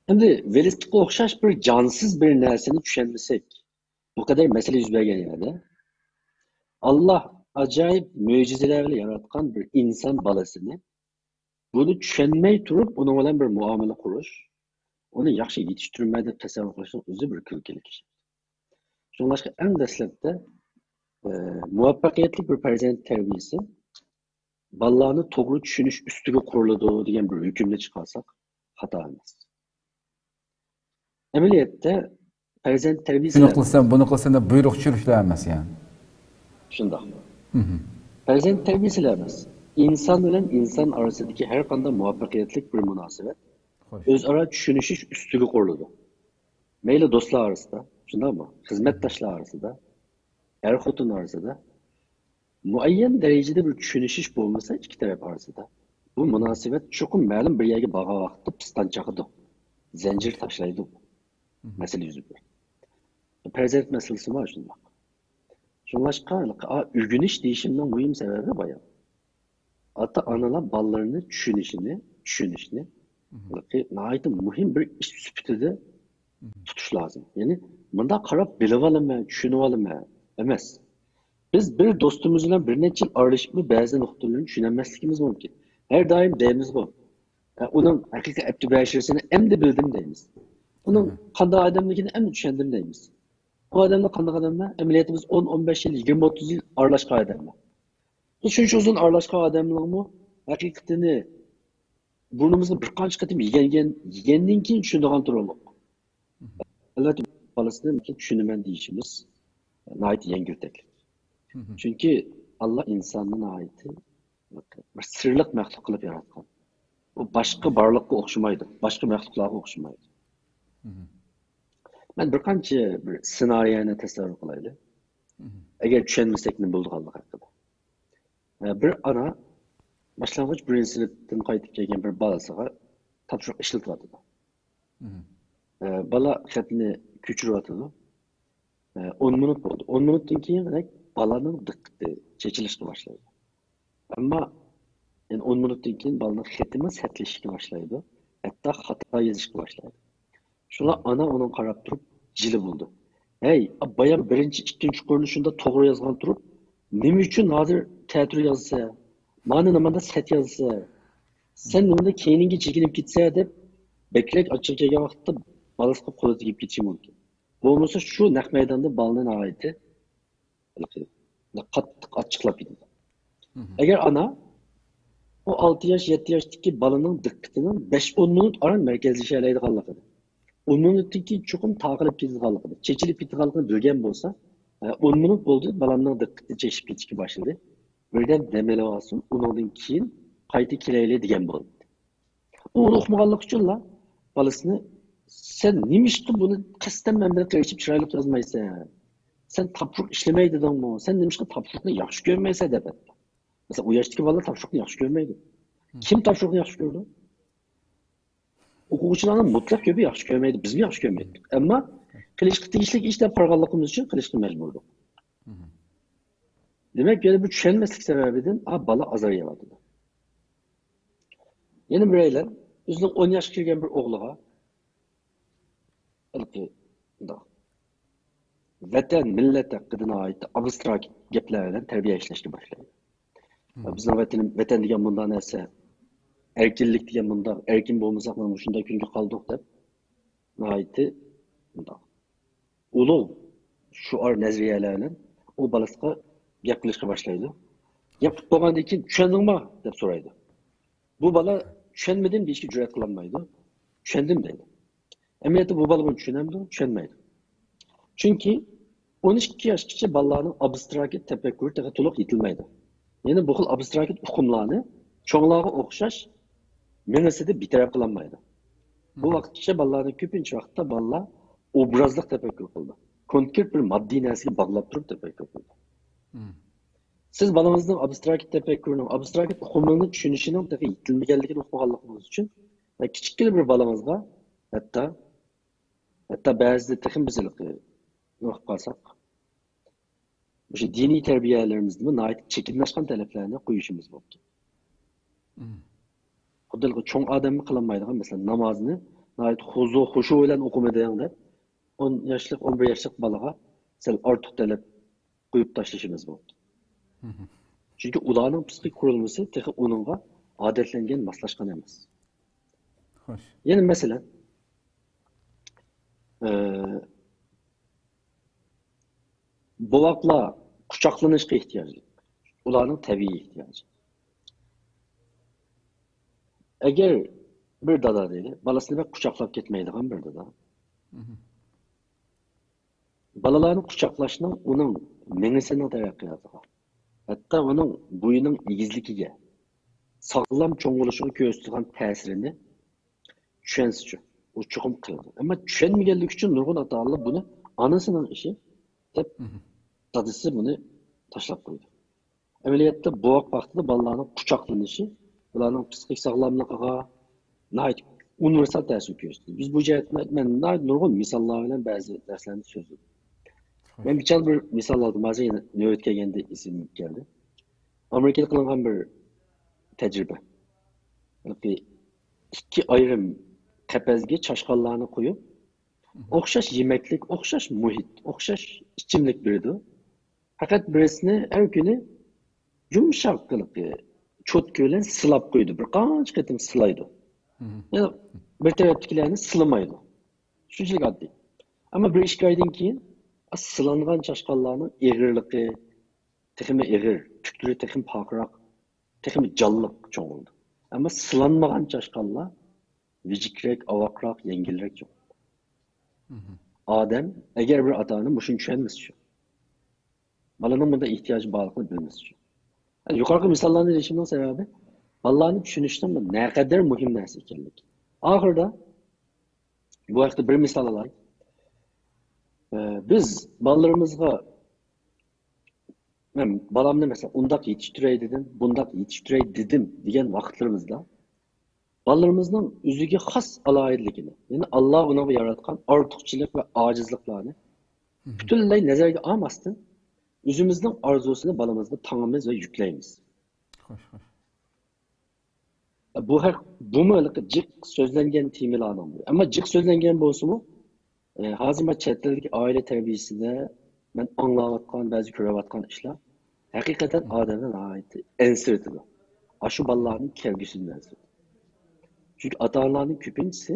ئەمدى ۋېلىسىپىتقا ئوخشاش بىر جانسىز بىر نەرسىنى چۈشەنمىسەك، بۇ قەدەر مەسىلە يۈز بەرگەن يەردە، ئاللا ئاجايىپ مۆجىزىلەر بىلەن ياراتقان بىر ئىنسان بالىسىنى، بۇنى چۈشەنمەي تۇرۇپ، ئۇنىڭ بىلەن بىر مۇئامىلە قۇرۇش، ئۇنى ياخشى يېتىشتۈرىمەن دەپ تەسەۋۋۇر قىلىشنىڭ ئۆزى بىر كۈلكىلىك ئىش. شۇڭلاشقا ئەڭ دەسلەپتە، ئە، مۇۋەپپەقىيەتلىك بىر پەرزەنت تەربىيەسى بالىلارنى توغرا چۈشىنىش ئۈستىگە قۇرۇلىدۇ دېگەن بىر ھۆكۈمنى چىقارساق خاتا ئەمەس. ئەمەلىيەتتە پەرزەنت تەربىيەسى شۇنى قىلسام، بۇنى قىلسام دەپ بۇيرۇق چۈشۈرۈشلەر ئەمەس، يەنى. شۇنداق. پەرزەنت تەربىيەسىلا ئەمەس، ئىنسان بىلەن ئىنسان ئارىسىدىكى ھەر قانداق مۇۋەپپەقىيەتلىك بىر مۇناسىۋەت خوش. ئۆزئارا چۈشىنىشىش ئۈستىگە قۇرۇلىدۇ. مەيلى دوستلار ئارىسىدا، شۇنداقمۇ؟ خىزمەتداشلار ئارىسىدا، ئەر-خوتۇن ئارىسىدا مۇئەييەن دەرىجىدە بىر چۈشىنىشىش بولمىسا ئىككى تەرەپ ئارىسىدا، بۇ مۇناسىۋەت چوقۇم مەلۇم بىر يەرگە بارغان ۋاقىتتا پىستان چاقىدۇ، زەنجىر تاشلايدۇ. مەسىلە يۈز بېرىدۇ. پەرزەنت مەسىلىسىمۇ شۇنداق. شۇڭلاشقا، ئا، ئۆگىنىش دېيىشىمنىڭ مۇھىم سەۋەبى بايان. ئاتا-ئانىلار بالىلىرىنى چۈشىنىشىنى، چۈشىنىشنى ناھايىتى مۇھىم بىر ئىش سۈپىتىدە تۇتۇش لازىم. يەنى مۇنداق قاراپ بىلىۋالىمەن، چۈشىنىۋالىمەن ئەمەس. بىز بىر دوستىمىز بىلەن بىر نەچچە يىل ئارىلىشىپمۇ بەزى نۇقتىلىرىنى چۈشىنەلمەسلىكىمىز مۇمكىن. ھەر دائىم دەيمىزغۇ، ئە، ئۇنىڭ ھەقىقىي ئەپتى بەشىرىسىنى ئەمدى بىلدىم دەيمىز. ئۇنىڭ قانداق ئادەملىكىنى ئەمدى چۈشەندىم دەيمىز. بۇ ئادەملەر قانداق ئادەملەر؟ ئەمەلىيەتتە بىز ئون، ئون بەش يىل، يىگىرمە، ئوتتۇز يىل ئارىلاشقان ئادەملەر. بۇ شۇنچە ئۇزۇن ئارىلاشقان ئادەملەرمۇ ھەقىقىتىنى بۇرنىمىزغا بىر قانچە قېتىم يېگەنگەن، يېگەندىن كېيىن چۈشىنىدىغان تۇرۇقلۇق. ئەلۋەتتە، بالىسىنى چۈشىنىمەن دېيىشىمىز ناھايىتى يەڭگىلتەكلىك. چۈنكى ئاللا ئىنساننى ناھايىتى بىر سىرلىق مەخلۇق قىلىپ ياراتقان. ئۇ باشقا بارلىققا ئوخشىمايدۇ، باشقا مەخلۇقلارغا ئوخشىمايدۇ. مەن بىر قانچە بىر سېنارىيەنى تەسەۋۋۇر قىلايلى. ئەگەر چۈشەنمىسەك نېمە بولىدىغانلىقى ھەققىدە. ئە، بىر ئانا باشلانغۇچ بىرىنچى سىنىپتىن قايتىپ كەلگەن بىر بالىسىغا تاپشۇرۇق ئىشلىتىۋاتىدۇ. ئە، بالا خەتنى كۆچۈرۈۋاتىدۇ. ئە، ئون مىنۇت بولدى. ئون مىنۇتتىن كېيىن بالىنىڭ دىققىتى چېچىلىشقا باشلايدۇ. ئەمما يەنە ئون مىنۇتتىن كېيىن بالىنىڭ خېتىمۇ سەتلىشىشكە باشلايدۇ. ھەتتا خاتا يېزىشقا باشلايدۇ. شۇڭا ئانا ئۇنىڭغا قاراپ تۇرۇپ جىلە بولىدۇ. ھەي، بايام بىرىنچى، ئىككىنچى قۇرنى شۇنداق توغرا يازغان تۇرۇپ، نېمە ئۈچۈن ھازىر تەتۈر يازىسەن؟ مانا نېمانداق سەت يازىسەن؟ سەن نېمانداق كەينىڭگە چېكىنىپ كېتىسەن دەپ، بەكرەك ئاچچىقى كەلگەن ۋاقىتتا بالىسىغا قولى تېگىپ كېتىشى مۇمكىن. بولمىسا شۇ نەق مەيداندا بالىنى ناھايىتى قاتتىق ئاچچىقلاپ كېتىدۇ. ئەگەر ئانا ئۇ ئالتە ياش، يەتتە ياشتىكى بالىنىڭ دىققىتىنىڭ بەش ئون مىنۇت ئاران مەركەزلىشەلەيدىغانلىقىنى، ئون مىنۇتتىن كېيىن چوقۇم تارقىلىپ كېتىدىغانلىقىنى، چېچىلىپ كېتىدىغانلىقىنى بىلگەن بولسا، ئون مىنۇت بولدى، بالامنىڭ دىققىتى چېچىپ كېتىشكە باشلىدى. بىردەم دەم ئېلىۋالسۇن، ئۇنىڭدىن كېيىن قايتا كېلەيلى دېگەن بولدى. ئۇ ئۇنى ئۇقمىغانلىقى ئۈچۈنلا بالىسىنى، سەن نېمىشقا بۇنى قەستەن مەن بىلەن قىلىشىپ چىرايلىق يازمايسەن؟ سەن تاپشۇرۇق ئىشلىمەي دېدىڭمۇ؟ سەن نېمىشقا تاپشۇرۇقنى ياخشى كۆرمەيسەن دەپ ئېيتتى. مەسىلەن، ئۇ ياشتىكى بالىلار تاپشۇرۇقنى ياخشى كۆرمەيدۇ. كىم تاپشۇرۇقنى ياخشى كۆرىدۇ؟ ئوقۇغۇچىلارنىڭ مۇتلەق كۆپى ياخشى كۆرمەيدۇ، بىزمۇ ياخشى كۆرمەيتتۇق. ئەمما قىلىشقا تېگىشلىك ئىش دەپ قارىغانلىقىمىز ئۈچۈن قىلىشقا مەجبۇر ئىدۇق. دېمەك، يەنە بىر چۈشەنمەسلىك سەۋەبىدىن، ئا، بالا ئازار يەۋاتىدۇ. يەنە بىرەيلەن ئۆزىنىڭ ئون ياشقا كىرگەن بىر ئوغلىغا ھېلىقى مۇنداق ۋەتەن، مىللەت ھەققىدە ناھايىتى ئابستراكت گەپلەر بىلەن تەربىيە ئىشلەشكە باشلايدۇ. بىزنىڭ ۋەتىنىم، ۋەتەن دېگەن مۇنداق نەرسە، ئەركىنلىك دېگەن مۇنداق، ئەركىن بولمىساق مانا مۇشۇنداق كۈنگە قالدۇق دەپ ناھايىتى مۇنداق ئۇلۇغ شوئار نەزەرىيەلەر بىلەن ئۇ بالىسىغا گەپ قىلىشقا باشلايدۇ. گەپ قىلىپ بولغاندىن كېيىن، چۈشەندىڭما؟ دەپ سورايدۇ. بۇ بالا چۈشەنمىدىم دېيىشكە جۈرئەت قىلالمايدۇ. چۈشەندىم دەيدۇ. ئەمەلىيەتتە بۇ بالا بۇنى چۈشىنەمدۇ؟ چۈشەنمەيدۇ. چۈنكى ئون ئىككى ياشقىچە بالىلارنىڭ ئابستراكت تەپەككۇرى تېخى تولۇق يېتىلمەيدۇ. يەنى بۇ خىل ئابستراكت ئۇقۇملارنى چوڭلارغا ئوخشاش مېڭىسىدە بىتەرەپ قىلالمايدۇ. بۇ ۋاقىتقىچە بالىلارنى كۆپىنچە ۋاقىتتا بالىلار ئوبرازلىق تەپەككۇر قىلىدۇ. كونكرېت بىر ماددىي نەرسىگە باغلاپ تۇرۇپ تەپەككۇر قىلىدۇ. سىز بالىڭىزنىڭ ئابستراكت تەپەككۇرىنىڭ، ئابستراكت ئۇقۇمىنى چۈشىنىشىنىڭ تېخى يېتىلمىگەنلىكىنى ئۇقمىغانلىقىڭىز ئۈچۈن، ۋە كىچىككىنە بىر بالىڭىزغا ھەتتا، ھەتتا بەزىدە تېخىمۇ بىز ھېلىقى نېمە قىلىپ قالساق، مۇشۇ دىنىي تەربىيەلىرىمىزدىمۇ ناھايىتى چېكىندىن ئاشقان تەلەپلەرنى قويۇشىمىز مۇمكىن. خۇددى چوڭ ئادەممۇ قىلالمايدىغان، مەسىلەن، نامازنى ناھايىتى خۇزۇ، خۇشۇ بىلەن ئوقۇمىدىڭ دەپ، ئون ياشلىق، ئون بىر ياشلىق بالىغا سەل ئارتۇق تەلەپ قويۇپ تاشلىشىمىز مۇمكىن. چۈنكى ئۇلارنىڭ پسىخىك قۇرۇلمىسى تېخى ئۇنىڭغا ئادەتلەنگەن، ماسلاشقان ئەمەس. خوش. يەنە مەسىلەن، ئە، بوۋاقلار قۇچاقلىنىشقا ئېھتىياجلىق. ئۇلارنىڭ تەبىئىي ئېھتىياجى. ئەگەر بىر دادا دەيلى، بالىسىنى بەك قۇچاقلاپ كەتمەيدىغان بىر دادا. بالىلارنى قۇچاقلاشنىڭ ئۇنىڭ مېڭىسىنىڭ تەرەققىياتىغا، ھەتتا ئۇنىڭ بويىنىڭ ئېگىزلىكىگە، ساغلام چوڭ بولۇشىغا كۆرسىتىدىغان تەسىرىنى چۈشەنسىچۇ، ئۇ چوقۇم قىلىدۇ. ئەمما چۈشەنمىگەنلىكى ئۈچۈن نۇرغۇن ئاتا-ئانىلار بۇنى ئانىسىنىڭ ئىشى دەپ، دادىسى بۇنى تاشلاپ قويىدۇ. ئەمەلىيەتتە بوۋاق ۋاقتىدا بالىلارنىڭ قۇچاقلىنىشى ئۇلارنىڭ پسىخىك ساغلاملىقىغا ناھايىتى ئۇنىۋېرسال تەسىر كۆرسىتىدۇ. بىز بۇ جەھەتتە، مەن ناھايىتى نۇرغۇن مىساللار بىلەن بەزى نەرسىلەرنى سۆزلىدىم. مەن بىچارە بىر مىسال ئالدىم، ھازىر يەنە نۆۋەت كەلگەندە ئېسىمگە كەلدى. ئامېرىكىدا قىلىنغان بىر تەجرىبە. ھېلىقى ئىككى ئايرىم قەپەسكە چاشقانلارنى قويۇپ، ئوخشاش يېمەكلىك، ئوخشاش مۇھىت، ئوخشاش ئىچىملىك بېرىدۇ. پەقەت بىرسىنى ھەر كۈنى يۇمشاق قىلىپ، چوتكا بىلەن سىلاپ قويىدۇ. بىر قانچە قېتىم سىلايدۇ. يەنە بىر تەرەپتىكىلەرنى سىلىمايدۇ. شۇنچىلىك ئاددىي. ئەمما بىر ئىككى ئايدىن كېيىن سىلانغان چاشقانلارنىڭ ئېغىرلىقى تېخىمۇ ئېغىر، پۈتۈكلىرى تېخىمۇ پارقىراق، تېخىمۇ جانلىق چوڭ بولىدۇ. ئەمما سىلانمىغان چاشقانلار ۋىجىكرەك، ئاۋاقراق، يەڭگىلرەك چوڭ بولىدۇ. ئادەم، ئەگەر بىر ئاتا-ئانا مۇشۇنى چۈشەنمىسە شۇ. بالىنىڭ بۇنداق ئېھتىياجى بارلىقىنى بىلمىسە شۇ. يۇقىرىقى مىساللارنى بېرىشىمنىڭ سەۋەبى، بالىلارنى چۈشىنىشنىڭ نەقەدەر مۇھىم نەرسە ئىكەنلىكى. ئاخىرىدا بۇ ھەقتە بىر مىسال ئالاي. ئە، بىز بالىلىرىمىزغا، مەن بالامنى مەسىلەن ئۇنداق يېتىشتۈرەي دېدىم، بۇنداق يېتىشتۈرەي دېدىم دېگەن ۋاقىتلىرىمىزدا بالىلىرىمىزنىڭ ئۆزىگە خاس ئالاھىدىلىكىنى، يەنى ئاللا ئۇنىڭغا ياراتقان ئارتۇقچىلىق ۋە ئاجىزلىقلارنى پۈتۈنلەي نەزەرگە ئالماستىن، ئۆزىمىزنىڭ ئارزۇسىنى بالىمىزغا تاڭىمىز ۋە يۈكلەيمىز. خوش، خوش. بۇ ھەق، بۇمۇ ھېلىقى جىق سۆزلەنگەن تېمىلارنىڭ بىرى. ئەمما جىق سۆزلەنگەن بولسىمۇ، ئە، ھازىر مانا چەت ئەلدىكى ئائىلە تەربىيەسىدە مەن ئاڭلاۋاتقان، بەزى كۆرۈۋاتقان ئىشلار ھەقىقەتەن ئادەمنى ناھايىتى ئەنسىرىتىدۇ. ئاشۇ بالىلارنىڭ كەلگۈسىدىن ئەنسىرىتىدۇ. چۈنكى ئاتا-ئانىلارنىڭ كۆپىنچىسى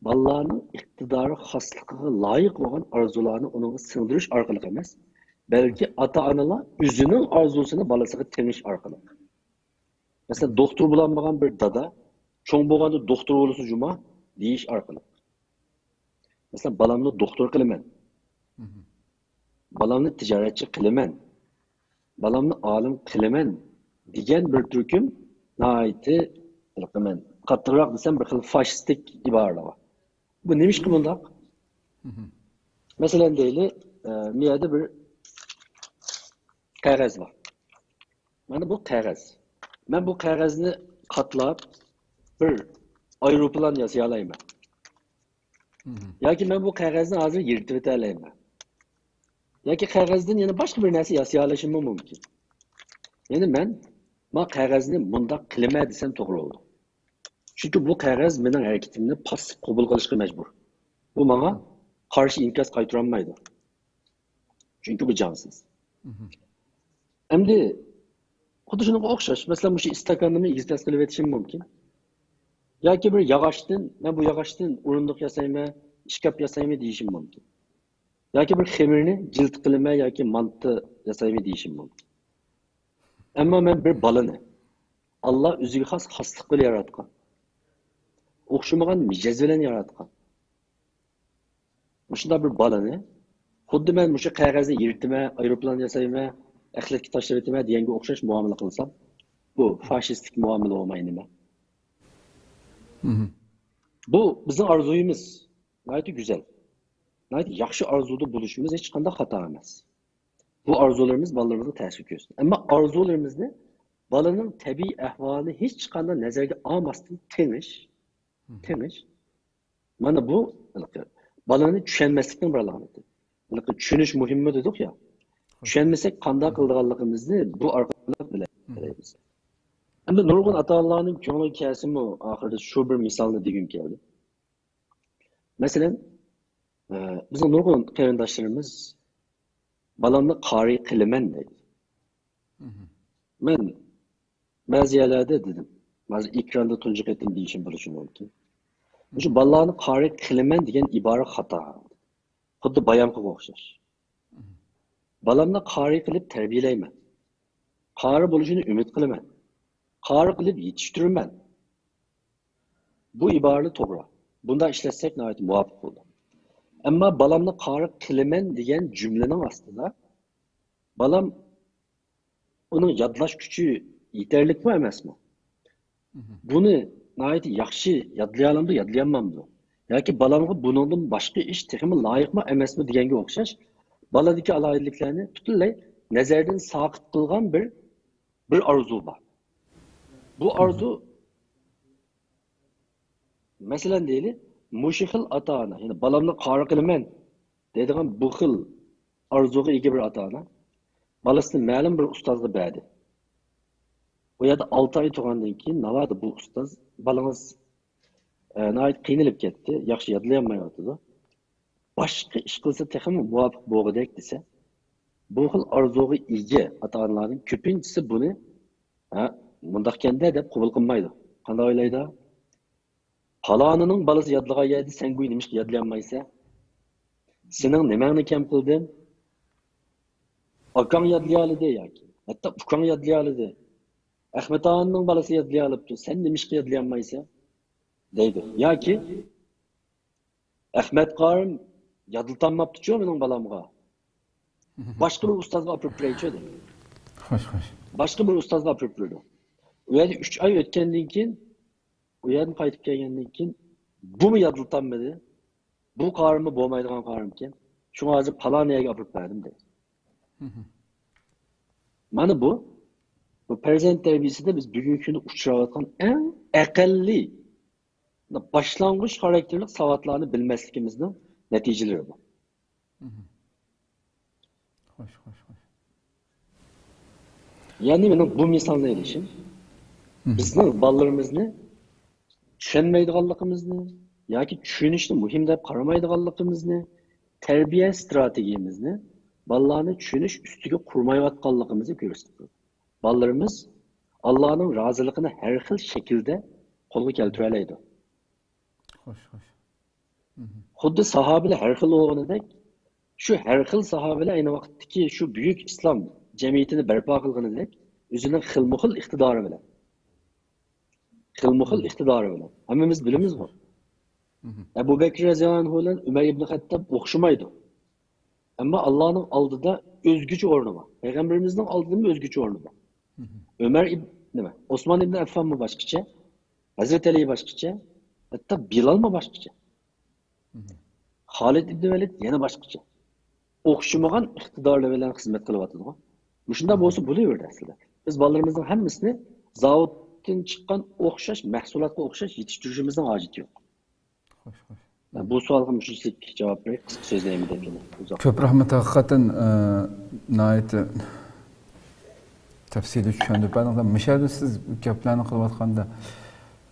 بالىلارنىڭ ئىقتىدارى خاسلىقىغا لايىق بولغان ئارزۇلارنى ئۇنىڭغا سىڭدۈرۈش ئارقىلىق ئەمەس، بەلكى ئاتا-ئانىلار ئۆزىنىڭ ئارزۇسىنى بالىسىغا تېڭىش ئارقىلىق. مەسىلەن، دوختۇر بولالمىغان بىر دادا، «چوڭ بولغاندا دوختۇر بولىسەن جۇما» دېيىش ئارقىلىق. مەسىلەن، «بالامنى دوختۇر قىلىمەن» بالامنى تىجارەتچى قىلىمەن، بالامنى ئالىم قىلىمەن دېگەن بىر تۈركۈم ناھايىتى، قىلىقىمەن، قاتتىقراق دېسەم، بىر خىل فاشىستىك ئىبارىلەر بار. بۇ نېمىشقا بۇنداق؟ مەسىلەن، دەيلى، ئە، مۇ يەردە بىر قەغەز بار. مانا بۇ قەغەز. مەن بۇ قەغەزنى قاتلاپ بىر ئايروپىلان ياسىيالايمەن. ياكى مەن بۇ قەغەزنى ھازىر يىرتىۋېتەلەيمەن. ياكى قەغەزدىن يەنە باشقا بىر نەرسە ياسىيالىشىممۇ مۇمكىن. يەنى مەن ما قەغەزنى مۇنداق قىلىمەن دېسەم توغرا بولىدۇ. چۈنكى بۇ قەغەز مېنىڭ ھەرىكىتىمنى پاسسىپ قوبۇل قىلىشقا مەجبۇر. بۇ ماڭا قارشى ئىنكاس قايتۇرالمايدۇ. چۈنكى بۇ جانسىز. ئەمدى خۇددى شۇنىڭغا ئوخشاش. مەسىلەن، مۇشۇ ئىستاكاننىمۇ ئېگىز-پەس قىلىۋېتىشىم مۇمكىن. ياكى بىر ياغاچتىن، مەن بۇ ياغاچتىن ئورۇندۇق ياسايمەن، ئىشكاپ ياسايمەن دېيىشىم مۇمكىن. ياكى بىر خېمىرنى جىلىت قىلىمەن ياكى مانتا ياسايمەن دېيىشىم مۇمكىن. ئەمما مەن بىر بالىنى، ئاللا ئۆزىگە خاس خاسلىق بىلەن ياراتقان. ئوخشىمىغان مىجەز بىلەن ياراتقان. مۇشۇنداق بىر بالىنى خۇددى مەن مۇشۇ قەغەزنى يىرتىمەن، ئايروپىلان ياسايمەن، ئەخلەتكە تاشلىۋېتىمەن دېگەنگە ئوخشاش مۇئامىلە قىلسام، بۇ فاشىستىك مۇئامىلە بولماي نېمە؟ بۇ بىزنىڭ ئارزۇيىمىز. ناھايىتى گۈزەل. ناھايىتى ياخشى ئارزۇدا بولۇشىمىز ھېچقانداق خاتا ئەمەس. بۇ ئارزۇلىرىمىز بالىلىرىمىزغا تەسىر كۆرسىتىدۇ. ئەمما ئارزۇلىرىمىزنى بالىنىڭ تەبىئىي ئەھۋالىنى ھېچقانداق نەزەرگە ئالماستىن تېڭىش، تېڭىش. مانا بۇ ھېلىقى بالىنى چۈشەنمەسلىكنىڭ بىر ئالامىتى. ھېلىقى چۈشىنىش مۇھىممۇ دېدۇق يا. چۈشەنمىسەك قانداق قىلىدىغانلىقىمىزنى بۇ ئارقىلىق بىلەلەيمىز. ئەمدى نۇرغۇن ئاتا-ئانىلارنىڭ كۆڭلىگە كەلسىمۇ ئاخىرىدا شۇ بىر مىسالنى دېگۈم كەلدى. مەسىلەن، ئە، بىزنىڭ نۇرغۇن قېرىنداشلىرىمىز بالامنى قارى قىلىمەن دەيدۇ. مەن بەزى يەرلەردە دېدىم، ھازىر ئېكراندا تۇنجى قېتىم دېيىشىم بولۇشى مۇمكىن. مۇشۇ بالىلارنى قارى قىلىمەن دېگەن ئىبارە خاتا. خۇددى بايامقىغا ئوخشاش. بالامنى قارى قىلىپ تەربىيەلەيمەن. قارى بولۇشىنى ئۈمىد قىلىمەن. قارى قىلىپ يېتىشتۈرىمەن. بۇ ئىبارە توغرا. بۇنداق ئىشلەتسەك ناھايىتى مۇۋاپىق بولىدۇ. ئەمما بالامنى قارى قىلىمەن دېگەن جۈملىنىڭ ئاستىدا بالام ئۇنىڭ يادلاش كۈچى يېتەرلىكمۇ ئەمەسمۇ؟ بۇنى ناھايىتى ياخشى يادلىيالامدۇ، يادلىيالمامدۇ؟ ياكى بالامغا بۇنىڭدىن باشقا ئىش تېخىمۇ لايىقمۇ ئەمەسمۇ دېگەنگە ئوخشاش، بالىدىكى ئالاھىدىلىكلەرنى پۈتۈنلەي نەزەردىن ساقىت قىلغان بىر، بىر ئارزۇ بار. بۇ ئارزۇ، مەسىلەن، دەيلى، مۇشۇ خىل ئاتا-ئانا، يەنى بالامنى قارى قىلىمەن دەيدىغان بۇ خىل ئارزۇغا ئىگە بىر ئاتا-ئانا بالىسىنى مەلۇم بىر ئۇستازغا بەردى. ئۇ يەردە ئالتە ئاي تۇرغاندىن كېيىن، ناۋادا بۇ ئۇستاز، بالىڭىز، ئە، ناھايىتى قىينىلىپ كەتتى، ياخشى يادلىيالمايۋاتىدۇ. باشقا ئىش قىلسا تېخىمۇ مۇۋاپىق بولغۇدەك دېسە، بۇ خىل ئارزۇغا ئىگە ئاتا-ئانىلارنىڭ كۆپىنچىسى بۇنى، ھە، مۇنداقكەن-دە دەپ قوبۇل قىلمايدۇ. قانداق ئويلايدۇ؟ پالانىنىڭ بالىسى يادلىغان يەردە سەن گۇي نېمىشقا يادلىيالمايسەن؟ سېنىڭ نېمەڭنى كەم قىلدىم؟ ئاكاڭ يادلىيالىدى ياكى ھەتتا ئۇكاڭ يادلىيالىدى. ئەخمەت ئاغىنىڭ بالىسى يادلىيالىپتۇ، سەن نېمىشقا يادلىيالمايسەن؟ دەيدۇ. ياكى ئەخمەت قارىم يادلىتالماپتۇچۇ مېنىڭ بالامغا. باشقا بىر ئۇستازغا ئاپىرىپ بېرەيچۇ دەيدۇ. خوش، خوش. باشقا بىر ئۇستازغا ئاپىرىپ بېرىدۇ. ئۇ يەردە ئۈچ ئاي ئۆتكەندىن كېيىن، ئۇ يەردىن قايتىپ كەلگەندىن كېيىن، بۇمۇ يادلىتالمىدى. بۇ قارىممۇ بولمايدىغان قارىمكەن. شۇڭا ھازىر پالان يەرگە ئاپىرىپ بەردىم دەيدۇ. مانا بۇ، بۇ پەرزەنت تەربىيەسىدە بىز بۈگۈنكى كۈندە ئۇچراۋاتقان ئەڭ ئەقەللىي باشلانغۇچ خاراكتېرلىك ساۋاتلارنى بىلمەسلىكىمىزنىڭ نەتىجىلىرى بۇ. خوش، خوش، خوش. يەنى مېنىڭ بۇ مىسالنى ئېلىشىم، بىزنىڭ بالىلىرىمىزنى چۈشەنمەيدىغانلىقىمىزنى ياكى چۈشىنىشنى مۇھىم دەپ قارىمايدىغانلىقىمىزنى، تەربىيە ئىستراتېگىيەمىزنى بالىلارنى چۈشىنىش ئۈستىگە قۇرمايۋاتقانلىقىمىزنى كۆرسىتىدۇ. بالىلىرىمىز ئاللانىڭ رازىلىقىنى ھەر خىل شەكىلدە قولغا كەلتۈرەلەيدۇ. خوش، خوش. خۇددى ساھابىلەر ھەر خىل بولغىنىدەك، شۇ ھەر خىل ساھابىلەر ئەينى ۋاقىتتىكى شۇ بۈيۈك ئىسلام جەمئىيىتىنى بەرپا قىلغىنىدەك، ئۆزىنىڭ خىلمۇخىل ئىقتىدارى بىلەن، خىلمۇخىل ئىقتىدارى بىلەن. ھەممىمىز بىلىمىزغۇ. ئەبۇ بەكرى رەزىياللاھۇ ئەنھۇ بىلەن ئۆمەر ئىبنى خەتتاب ئوخشىمايدۇ. ئەمما ئاللانىڭ ئالدىدا ئۆزگىچە ئورنى بار. پەيغەمبىرىمىزنىڭ ئالدىدىمۇ ئۆزگىچە ئورنى بار. ئۆمەر ئىب-، نېمە، ئوسمان ئىبن ئەففانمۇ باشقىچە، ھەزرىتى ئەلى باشقىچە، ھەتتا بىلالمۇ باشقىچە. خالىد ئىبن ۋەلىد يەنە باشقىچە. ئوخشىمىغان ئىقتىدارلار بىلەن خىزمەت قىلىۋاتىدىغۇ. مۇشۇنداق بولسا بولۇۋېرىدۇ ئەسلىدە. بىز بالىلىرىمىزنىڭ ھەممىسىنى زاۋۇتتىن چىققان ئوخشاش مەھسۇلاتقا ئوخشاش يېتىشتۈرۈشىمىزنىڭ ھاجىتى يوق. خوش، خوش. بۇ سوئالغا مۇشۇنچىلىك جاۋاب بېرىپ، قىسقا سۆزلەيمەن دەپ ئۇزاق. كۆپ رەھمەت، ھەقىقەتەن، ئە، ناھايىتى تەپسىلىي چۈشەندۈرۈپ بەردىڭىز. مۇشۇ يەردە سىز گەپلەرنى قىلىۋاتقاندا،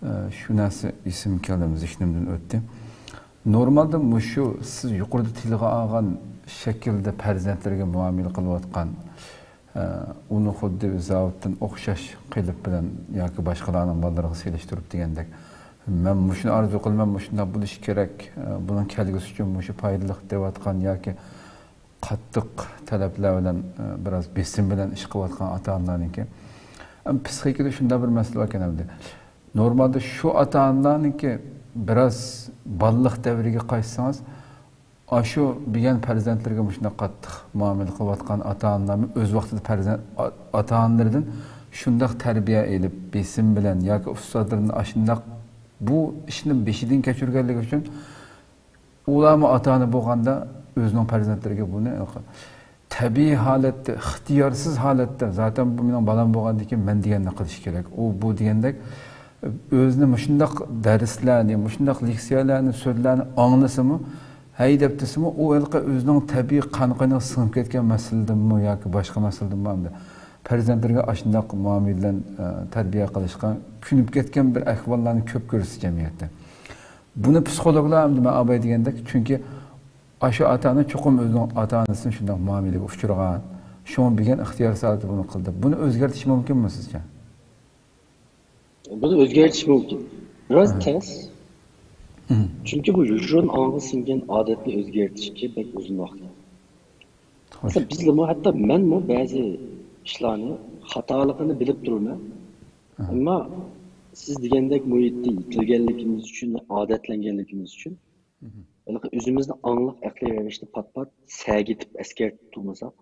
ئە، شۇ نەرسە ئېسىمگە كەلدى، زېھنىمدىن ئۆتتى. نورمالدا مۇشۇ سىز يۇقىرىدا تىلغا ئالغان شەكىلدە پەرزەنتلەرگە مۇئامىلە قىلىۋاتقان، ئە، ئۇنى خۇددى زاۋۇتتىن ئوخشاش قېلىپ بىلەن ياكى باشقىلارنىڭ بالىلىرىغا سېلىشتۇرۇپ دېگەندەك، مەن مۇشۇنى ئارزۇ قىلىمەن، مۇشۇنداق بولۇشى كېرەك، ئە، بۇنىڭ كەلگۈسى ئۈچۈن مۇشۇ پايدىلىق دەۋاتقان ياكى قاتتىق تەلەپلەر بىلەن، ئە، بىراز بېسىم بىلەن ئىش قىلىۋاتقان ئاتا-ئانىلارنىڭكى، ئەم، پسىخىكىدا شۇنداق بىر مەسىلە باركەن ئەمدى. نورمالدا شۇ ئاتا-ئانىلارنىڭكى بىراز بالىلىق دەۋرىگە قايتسىڭىز، ئاشۇ بىگەن پەرزەنتلىرىگە مۇشۇنداق قاتتىق مۇئامىلە قىلىۋاتقان ئاتا-ئانىلارمۇ ئۆز ۋاقتىدا پەرزەنت، ئا-، ئاتا-ئانىلىرىدىن شۇنداق تەربىيە ئېلىپ، بېسىم بىلەن ياكى ئۇستازلىرىدىن ئاشۇنداق بۇ ئىشنى بېشىدىن كەچۈرگەنلىكى ئۈچۈن، ئۇلارمۇ ئاتا-ئانا بولغاندا ئۆزىنىڭ پەرزەنتلىرىگە بۇنى تەبىئىي ھالەتتە، ئىختىيارسىز ھالەتتە، زاتەن بۇ مېنىڭ بالام بولغاندىن كېيىن مەن دېگەننى قىلىش كېرەك. ئۇ، بۇ دېگەندەك ئۆزىنى مۇشۇنداق دەرسلەرنى، مۇشۇنداق لېكسىيەلەرنى، سۆزلەرنى ئاڭلىسىمۇ، ھەي دەپ دېسىمۇ، ئۇ ھېلىقى ئۆزىنىڭ تەبىئىي قان-قېنىغا سىڭىپ كەتكەن مەسىلىدىنمۇ ياكى باشقا مەسىلىدىنمۇ ئەمدى پەرزەنتلىرىگە ئاشۇنداق مۇئامىلە بىلەن، ئە، تەربىيە قىلىشقا كۆنۈپ كەتكەن بىر ئەھۋاللارنى كۆپ كۆرىسىز جەمئىيەتتە. بۇنى پسىخولوگلار ئەمدى مەن ئاباي دېگەندەك، چۈنكى ئاشۇ ئاتا-ئانا چوقۇم ئۆزىنىڭ ئاتا-ئانىسىنى شۇنداق مۇئامىلىگە ئۇچرىغان، شۇڭا بۈگۈن ئىختىيارسىز ھالەتتە بۇنى قىلدى. بۇنى ئۆزگەرتىش مۇمكىنمۇ سىزچە؟ بۇنى ئۆزگەرتىش مۇمكىن. بىراز تەس. چۈنكى بۇ يوشۇرۇن ئاڭغا سىڭگەن ئادەتنى ئۆزگەرتىشكە بەك ئۇزۇن ۋاقىت. خوش. مەسىلەن، بىزلىمۇ، ھەتتا مەنمۇ بەزى ئىشلارنى خاتالىقىنى بىلىپ تۇرىمەن. ئەمما سىز دېگەندەك مۇھىتتا يېتىلگەنلىكىمىز ئۈچۈن، ئادەتلەنگەنلىكىمىز ئۈچۈن، ھېلىقى ئۆزىمىزنى ئاڭلىق ئەقلىي رەۋىشتە پات-پات سەگىتىپ ئەسكەرتىپ تۇرمىساق،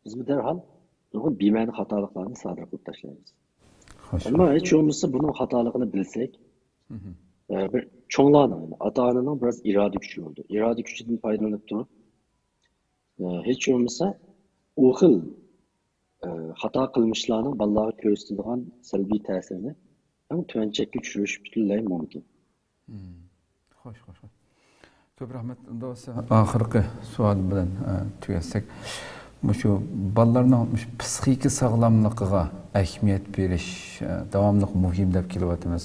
بىزمۇ دەرھال نۇرغۇن بىمەنە خاتالىقلارنى سادىر قىلىپ تاشلايمىز. خوش. ئەمما ھېچ بولمىسا بۇنىڭ خاتالىقىنى بىلسەك، ئە، بىر چوڭلارنىڭ، يەنى ئاتا-ئانىنىڭ بىراز ئىرادە كۈچى بولىدۇ. ئىرادە كۈچىدىن پايدىلىنىپ تۇرۇپ، ئە، ھېچ بولمىسا ئۇ خىل، ئە، خاتا قىلمىشلارنىڭ بالىلارغا كۆرسىتىدىغان سەلبىي تەسىرىنى ئەڭ تۆۋەن چەككە چۈشۈرۈش پۈتۈنلەي مۇمكىن. خوش، خوش، خوش. كۆپ رەھمەت. ئەمدى بولسا ئاخىرقى سوئال بىلەن، ئە، تۈگەتسەك. مۇشۇ بالىلارنىڭ مۇشۇ پسىخىكا ساغلاملىقىغا ئەھمىيەت بېرىش، ئە، داۋاملىق مۇھىم دەپ كېلىۋاتىمىز.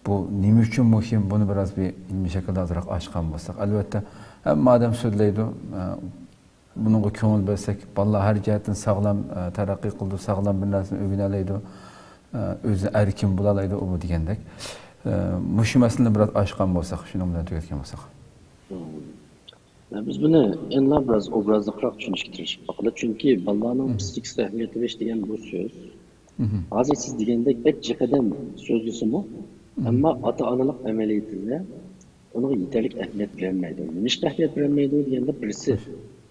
بۇ نېمە ئۈچۈن مۇھىم؟ بۇنى بىراز بىر ئىلمىي شەكىلدە ئازراق ئاچقان بولساق. ئەلۋەتتە، ھەممە ئادەم سۆزلەيدۇ، ئە، بۇنىڭغا كۆڭۈل بۆلسەك، بالىلار ھەر جەھەتتىن ساغلام، ئە، تەرەققىي قىلىدۇ، ساغلام بىر نەرسىنى ئۆگىنەلەيدۇ، ئە، ئۆزى ئەركىن بولالايدۇ، ئۇ بۇ دېگەندەك. ئە، مۇشۇ مەسىلىنى بىراز ئاچقان بولساق، شۇنىڭ بىلەن تۈگەتكەن بولساق. مم. بىز بۇنى يەنىلا بىراز ئوبرازلىقراق چۈشىنىشكە تىرىشىپ باقىلى. چۈنكى بالىلارنىڭ پسىخىكىسىغا ئەھمىيەت بېرىش دېگەن بۇ سۆز، ھازىر سىز دېگەندەك بەك جىقىدەم سۆزلىسىمۇ، ئەمما ئاتا-ئانىلىق ئەمەلىيىتىدە ئۇنىڭغا يېتەرلىك ئەھمىيەت بېرەلمەيدۇ. نېمىشقا ئەھمىيەت بېرەلمەيدۇ دېگەندە، بىرسى،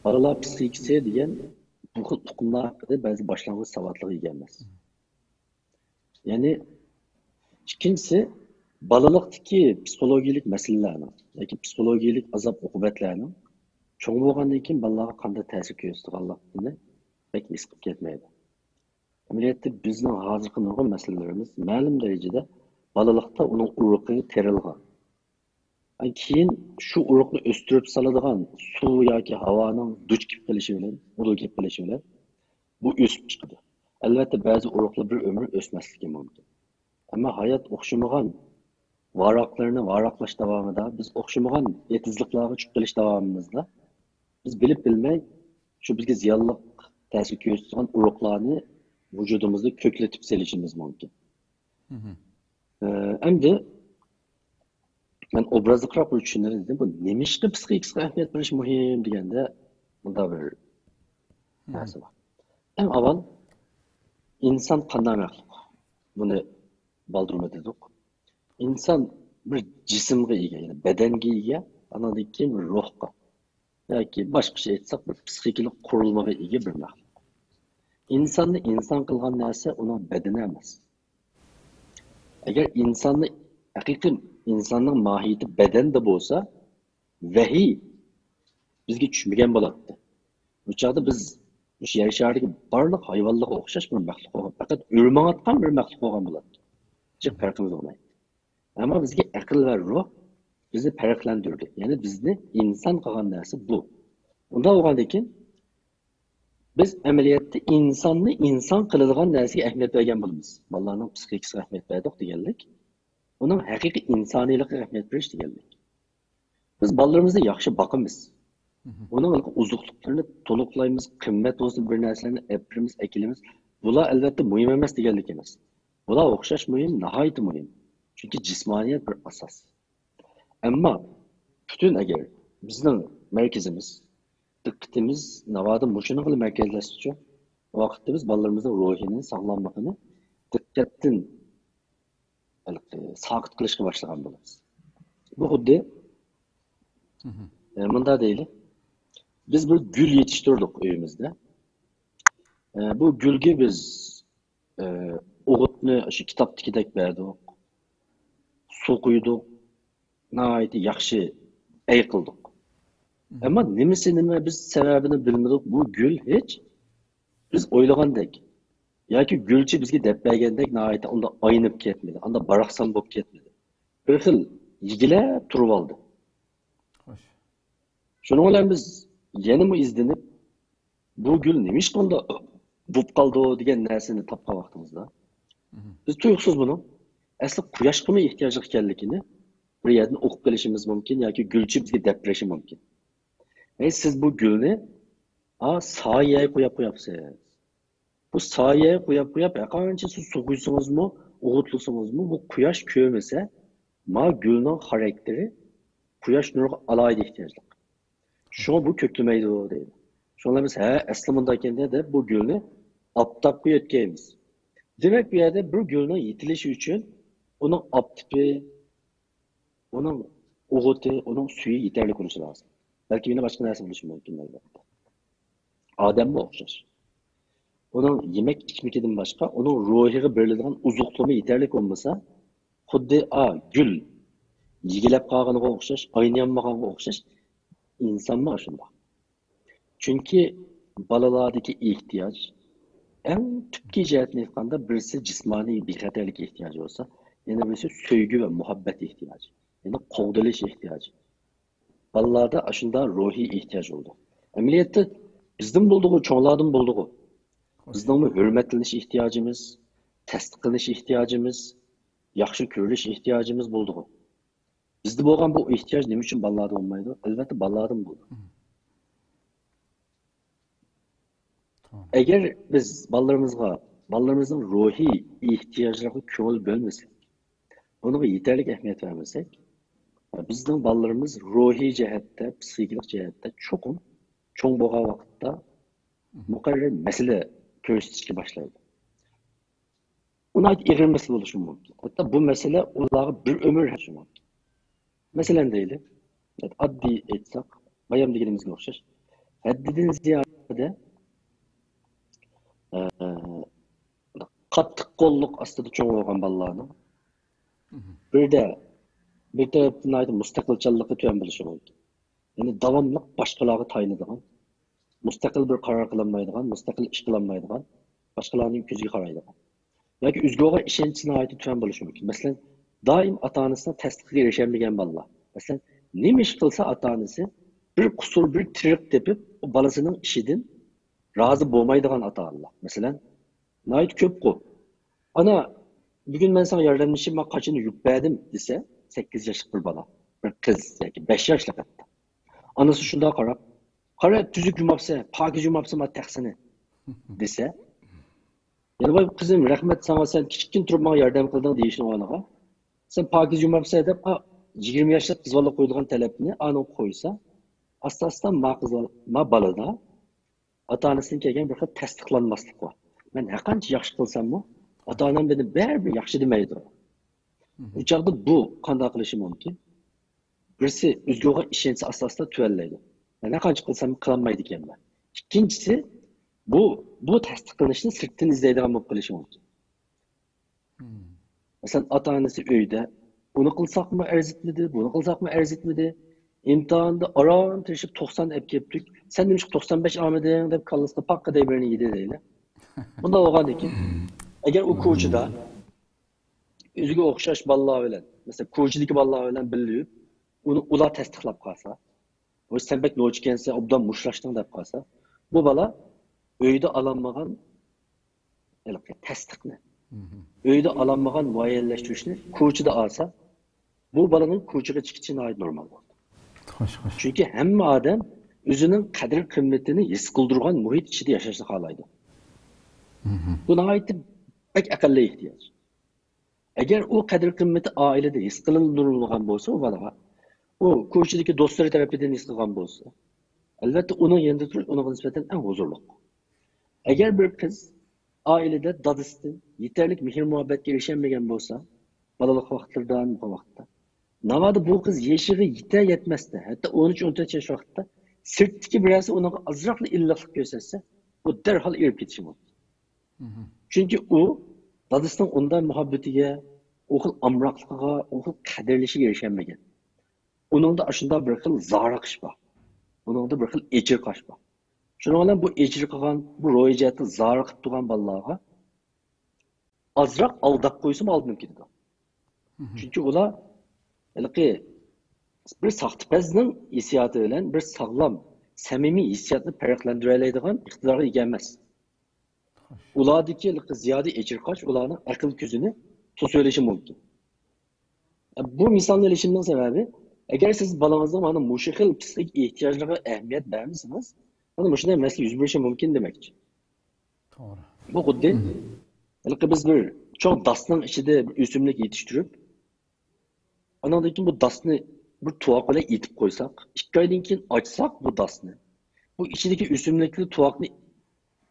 بالىلار پسىخىكىسى دېگەن بۇ خىل ئۇقۇملار ھەققىدە بەزى باشلانغۇچ ساۋاتلىققا ئىگە ئەمەس. يەنى، ئىككىنچىسى، بالىلىقتىكى پسىخولوگىيەلىك مەسىلىلەرنىڭ ياكى پسىخولوگىيەلىك ئازاب-ئوقۇبەتلەرنىڭ چوڭ بولغاندىن كېيىن بالىلارغا قانداق تەسىر كۆرسىتىدىغانلىقىنى بەك ھېس قىلىپ كەتمەيدۇ. ئەمەلىيەتتە بىزنىڭ ھازىرقى نۇرغۇن مەسىلىلىرىمىز مەلۇم دەرىجىدە بالىلىقتا ئۇنىڭ ئۇرۇقى تېرىلغان. كېيىن شۇ ئۇرۇقنى ئۆستۈرۈپ سالىدىغان سۇ ياكى ھاۋانىڭ دۇچ كېلىپ قېلىشى بىلەن، ئۇدۇل كېلىپ قېلىشى بىلەن بۇ ئۆسۈپ چىقىدۇ. ئەلۋەتتە، بەزى ئۇرۇقلار بىر ئۆمۈر ئۆسمەسلىكى مۇمكىن. ئەمما ھايات ئوخشىمىغان ۋاراقلىرىنى ۋاراقلاش داۋامىدا، بىز ئوخشىمىغان ئېتىزلىقلارغا چۈشۈپ قېلىش داۋامىمىزدا، بىز بىلىپ بىلمەي شۇ بىزگە زىيانلىق تەسىر كۆرسىتىدىغان ئۇرۇقلارنى ۋۇجۇدىمىزدا كۆكلىتىپ سېلىشىمىز مۇمكىن. ئە، ئەمدى مەن ئوبرازلىقراق بىر چۈشىنىمەن دېدىم. بۇ نېمىشقا پسىخىكىسىغا ئەھمىيەت بېرىش مۇھىم دېگەندە، مۇنداق بىر نەرسە بار. ئەڭ ئاۋۋال، ئىنسان قانداق مەخلۇق؟ بۇنى بالدۇرمۇ دېدۇق. ئىنسان بىر جىسىمغا ئىگە، يەنى بەدەنگە ئىگە، ئاندىن كېيىن روھقا. ياكى باشقىچە ئېيتساق، بىر پسىخىكىلىق قۇرۇلمىغا ئىگە بىر مەخلۇق. ئىنساننى ئىنسان قىلغان نەرسە ئۇنىڭ بەدىنى ئەمەس. ئەگەر ئىنساننى ھەقىقىي ئىنساننىڭ ماھىيىتى بەدەندە بولسا، ۋەھىي بىزگە چۈشمىگەن بولاتتى. بۇ چاغدا بىز مۇشۇ يەر شارىدىكى بارلىق ھايۋانلارغا ئوخشاش بىر مەخلۇق بولغان، پەقەت ئۆرە ماڭاتقان بىر مەخلۇق بولغان بولاتتى. ھېچ پەرقىمىز بولمايتتى. ئەمما بىزگە ئەقىل ۋە روھ بىزنى پەرقلەندۈردى. يەنى بىزنى ئىنسان قىلغان نەرسە بۇ. ئۇنداق بولغاندىكىن، بىز ئەمەلىيەتتە ئىنساننى ئىنسان قىلىدىغان نەرسىگە ئەھمىيەت بەرگەن بولىمىز. بالىلارنىڭ پسىخىكىسىغا ئەھمىيەت بەردۇق دېگەنلىك، ئۇنىڭ ھەقىقىي ئىنسانىيلىقىغا ئەھمىيەت بېرىش دېگەنلىك. بىز بالىلىرىمىزنى ياخشى باقىمىز. ئۇنىڭ ئوزۇقلۇقلىرىنى تولۇقلايمىز، قىممەت بولسا بىر نەرسىلەرنى ئەپ بېرىمىز، ئەكېلىمىز. بۇلار ئەلۋەتتە مۇھىم ئەمەس دېگەنلىك ئەمەس. بۇلار ئوخشاش مۇھىم، ناھايىتى مۇھىم. چۈنكى جىسمانىيەت بىر ئاساس. ئەمما پۈتۈن ئەگەر بىزنىڭ مەركىزىمىز، دىققىتىمىز ناۋادا مۇشۇنىڭغىلا مەركەزلەشسىچۇ، ۋاقىتتا بىز بالىلىرىمىزنىڭ روھىنى، ساغلاملىقىنى دىققەتتىن ھېلىقى ساقىت قىلىشقا باشلىغان بولىمىز. بۇ خۇددى، ئە، مۇنداق دەيلى، بىز بىر گۈل يېتىشتۈردۇق ئۆيىمىزدە. ئە، بۇ گۈلگە بىز، ئە، ئوغۇتنى شۇ كىتابتىكىدەك بەردۇق، سۇ قۇيدۇق، ناھايىتى ياخشى ئەي قىلدۇق. ئەمما نېمىسى نېمە، بىز سەۋەبىنى بىلمىدۇق. بۇ گۈل ھېچ بىز ئويلىغاندەك ياكى گۈلچى بىزگە دەپ بەرگەندەك ناھايىتى ئۇنداق ئاينىپ كەتمىدى، ئانداق باراقسان بولۇپ كەتمىدى. بىر خىل يېگىلەپ تۇرۇۋالدى. خوش. شۇنىڭ بىلەن بىز يەنىمۇ ئىزدىنىپ، بۇ گۈل نېمە ئىشقا بۇنداق بولۇپ قالدى دېگەن نەرسىنى تاپقان ۋاقتىمىزدا، بىز تۇيۇقسىز بۇنىڭ ئەسلى قۇياشقىمۇ ئېھتىياجلىق ئىكەنلىكىنى بىر يەردىن ئوقۇپ قېلىشىمىز مۇمكىن ياكى گۈلچى بىزگە دەپ بېرىشى مۇمكىن. ھەي، سىز بۇ گۈلنى، ئا، سايەگە قويۇپ قويۇپسىز. بۇ سايەگە قويۇپ قويۇپ، ھەرقانچە سىز سۇ قۇيسىڭىزمۇ، ئوغۇتلىسىڭىزمۇ، بۇ قۇياش كۆرمىسە، ما گۈلنىڭ خاراكتېرى قۇياش نۇرىغا ئالاھىدە ئېھتىياجلىق. شۇڭا بۇ كۆكلىمەيدۇ دەيدۇ. شۇڭا بىز، ھە، ئەسلى مۇنداق ئىكەن دەپ بۇ گۈلنى ئاپتاپقا يۆتكەيمىز. دېمەك، بۇ يەردە بىر گۈلنىڭ يېتىلىشى ئۈچۈن ئۇنىڭ ئاپتىپى، ئۇنىڭ ئوغۇتى، ئۇنىڭ سۈيى يېتەرلىك بولۇشى لازىم. بەلكى يەنە باشقا نەرسە بولۇشى مۇمكىن، ئەلۋەتتە. ئادەممۇ ئوخشاش. ئۇنىڭ يېمەك ئىچمىكىدىن باشقا، ئۇنىڭ روھىغا بېرىلىدىغان ئوزۇقلۇقمۇ يېتەرلىك بولمىسا، خۇددى، ئا، گۈل يېگىلەپ قالغىنىغا ئوخشاش، ئاينىيالمىغانغا ئوخشاش، ئىنسانمۇ ئاشۇنداق. چۈنكى بالىلاردىكى ئېھتىياج، ئەڭ تۈپكى جەھەتتىن ئېيتقاندا، بىرسى جىسمانىي بىخەتەرلىك ئېھتىياجى بولسا، يەنە بىرسى سۆيگۈ ۋە مۇھەببەت ئېھتىياجى، يەنى قوغدىلىش ئېھتىياجى. بالىلاردا ئاشۇنداق روھىي ئېھتىياج بولىدۇ. ئەمەلىيەتتە بىزدىن بولىدىغۇ، چوڭلاردىن بولىدىغۇ. بىزنىڭمۇ ھۆرمەتلىنىش ئېھتىياجىمىز، تەستىقلىنىش ئېھتىياجىمىز، ياخشى كۆرۈلۈش ئېھتىياجىمىز بولىدىغۇ. بىزدە بولغان بۇ ئېھتىياج نېمە ئۈچۈن بالىلاردا بولمايدۇ؟ ئەلۋەتتە، بالىلاردىن بولىدۇ. ئەگەر بىز بالىلىرىمىزغا، بالىلىرىمىزنىڭ روھىي ئېھتىياجلىرىغا كۆڭۈل بۆلمىسەك، ئۇنىڭغا يېتەرلىك ئەھمىيەت بەرمىسەك، بىزنىڭ بالىلىرىمىز روھىي جەھەتتە، پسىخىكىلىق جەھەتتە چوقۇم چوڭ بولغان ۋاقىتتا مۇقەررەر مەسىلە كۆرسىتىشكە باشلايدۇ. ئۇ ناھايىتى ئېغىر مەسىلە بولۇشى مۇمكىن. ھەتتا بۇ مەسىلە ئۇلارغا بىر ئۆمۈر ھەل قىلىشى مۇمكىن. مەسىلەن دەيلى، ئاددىي ئېيتساق، بايام دېگىنىمىزگە ئوخشاش، ھەددىدىن زىيادە، ئە، قاتتىق قوللۇق ئاستىدا چوڭ بولغان بالىلارنىڭ بىردە، بىر تەرەپتىن ناھايىتى مۇستەقىلچانلىقى تۆۋەن بولۇشى مۇمكىن. يەنى داۋاملىق باشقىلارغا تايىنىدىغان، مۇستەقىل بىر قارار قىلالمايدىغان، مۇستەقىل ئىش قىلالمايدىغان، باشقىلارنىڭ كۆزىگە قارايدىغان. ياكى ئۆزىگە بولغان ئىشەنچى ناھايىتى تۆۋەن بولۇشى مۇمكىن. مەسىلەن، دائىم ئاتا-ئانىسىنىڭ تەستىقىگە ئېرىشەلمىگەن بالىلار. مەسىلەن، نېمە ئىش قىلسا ئاتا-ئانىسى بىر قۇسۇر، بىر تىرىق تېپىپ، ئۇ بالىسىنىڭ ئىشىدىن رازى بولمايدىغان ئاتا-ئانىلار. مەسىلەن، ناھايىتى كۆپقۇ. «ئانا، بۈگۈن مەن ساڭا ياردەملىشىپ، مانا قاچىنى يۇيۇپ بەردىم» دېسە، سەككىز ياشلىق بىر بالا، بىر قىز ياكى بەش ياشلىق ھەتتا. ئانىسى شۇنداق قاراپ، «قارا، تۈزۈك يۇماپسەن، پاكىز يۇماپسەن مانا تەخسىنى» دېسە، يەنە «ۋاي قىزىم، رەھمەت ساڭا، سەن كىچىكتىن تۇرۇپ ماڭا ياردەم قىلدىڭ» دېيىشنىڭ ئورنىغا، «سەن پاكىز يۇماپسەن» دەپ، ئا، يىگىرمە ياشلىق قىز بالا قويىدىغان تەلەپنى ئانىڭ قويسا، ئاستا-ئاستا ما قىز بالا، ما بالىدا ئاتا-ئانىسىدىن كەلگەن بىر خىل تەستىقلانماسلىق بار. مەن ھەرقانچە ياخشى قىلساممۇ، ئاتا-ئانام مېنى بەرىبىر ياخشى دېمەيدۇ. بۇ چاغدا بۇ قانداق قىلىشى مۇمكىن؟ بىرسى ئۆزىگە بولغان ئىشەنچى ئاستا-ئاستا تۆۋەنلەيدۇ. مەن ھەر قانچە قىلسام قىلالمايدىكەنمەن. ئىككىنچىسى، بۇ، بۇ تەستىق قىلىنىشنى سىرتتىن ئىزدەيدىغان بولۇپ قېلىشى مۇمكىن. مەسىلەن، ئاتا-ئانىسى ئۆيدە، ئۇنى قىلساقمۇ ئەرزىتمىدى، بۇنى قىلساقمۇ ئەرزىتمىدى. ئىمتىھاندا ئاران تىرىشىپ توقسان ئەپ كەپتۇق. سەن نېمىشقا توقسان بەش ئالمىدىڭ دەپ كاللىسىغا پاققىدەي بىرنى يېدى دەيلى. بۇنداق بولغاندىكىن، ئەگەر ئۇ كوچىدا ئۆزىگە ئوخشاش بالىلار بىلەن، مەسىلەن، كوچىدىكى بالىلار بىلەن بىللە يۈرۈپ، ئۇنى ئۇلار تەستىقلاپ قالسا، ۋاي، سەن بەك نوچىكەنسەن، ئوبدان مۇشتلاشتىڭ دەپ قالسا، بۇ بالا ئۆيدە ئالالمىغان ھېلىقى تەستىقنى، ئۆيدە ئالالمىغان مۇئەييەنلەشتۈرۈشنى كوچىدا ئالسا، بۇ بالىنىڭ كوچىغا چىقىشى ناھايىتى نورمال بولىدۇ. خوش، خوش. چۈنكى ھەممە ئادەم ئۆزىنىڭ قەدىر-قىممىتىنى ھېس قىلدۇرغان مۇھىت ئىچىدە ياشاشنى خالايدۇ. بۇ ناھايىتى بەك ئەقەللىي ئېھتىياج. ئەگەر ئۇ قەدىر-قىممىتى ئائىلىدە ھېس قىلىندۇرۇلغان بولسا، ئۇ بالىغا، ئۇ كوچىدىكى دوستلىرى تەرىپىدىن ھېس قىلغان بولسا، ئەلۋەتتە، ئۇنىڭ يېنىدا تۇرۇش ئۇنىڭغا نىسبەتەن ئەڭ ھۇزۇرلۇق. ئەگەر بىر قىز ئائىلىدە دادىسىدىن يېتەرلىك مېھىر-مۇھەببەتكە ئېرىشەلمىگەن بولسا، بالىلىق ۋاقىتلىرىدىن بۇ ۋاقىتتا، ناۋادا بۇ قىز يېشىغا يېتەر-يەتمەستە، ھەتتا ئون ئۈچ، ئون تۆت ياش ۋاقتىدا سىرتتىكى بىرەرسى ئۇنىڭغا ئازراقلا ئىللىقلىق كۆرسەتسە، ئۇ دەرھال ئېرىپ كېتىشى مۇمكىن. چۈنكى ئۇ دادىسىنىڭ ئۇنداق مۇھەببىتىگە، ئۇ خىل ئامراقلىقىغا، ئۇ خىل قەدىرلىشىگە ئېرىشەلمىگەن. ئۇنىڭدا ئاشۇنداق بىر خىل زارىقىش بار. ئۇنىڭدا بىر خىل ئېچىرقاش بار. شۇنىڭ بىلەن بۇ ئېچىرقىغان، بۇ روھىي جەھەتتىن زارىقىپ تۇرغان بالىلارغا ئازراق ئالداپ قويسىمۇ ئالدىنىپ كېتىدۇ. چۈنكى ئۇلار ھېلىقى بىر ساختىپەزنىڭ ھېسسىياتى بىلەن بىر ساغلام، سەمىمىي ھېسسىياتنى پەرقلەندۈرەلەيدىغان ئىقتىدارغا ئىگە ئەمەس. ئۇلاردىكى ھېلىقى زىيادە ئېچىرقاش ئۇلارنىڭ ئەقىل كۆزىنى توسۇۋېلىشى مۇمكىن. بۇ مىسالنى ئېلىشىمنىڭ سەۋەبى، ئەگەر سىز بالىڭىزنىڭ مانا مۇشۇ خىل پسىخىك ئېھتىياجلىرىغا ئەھمىيەت بەرمىسىڭىز، مانا مۇشۇنداق مەسىلە يۈز بېرىشى مۇمكىن دېمەكچى. توغرا. بۇ خۇددى ھېلىقى بىز بىر چوڭ داستىنىڭ ئىچىدە بىر ئۆسۈملۈك يېتىشتۈرۈپ، ئانىڭدىن كېيىن بۇ داستنى بىر تۇۋاق بىلەن ئېتىپ قويساق، ئىككى ئايدىن كېيىن ئاچساق بۇ داستنى، بۇ ئىچىدىكى ئۆسۈملۈكلەر تۇۋاقنى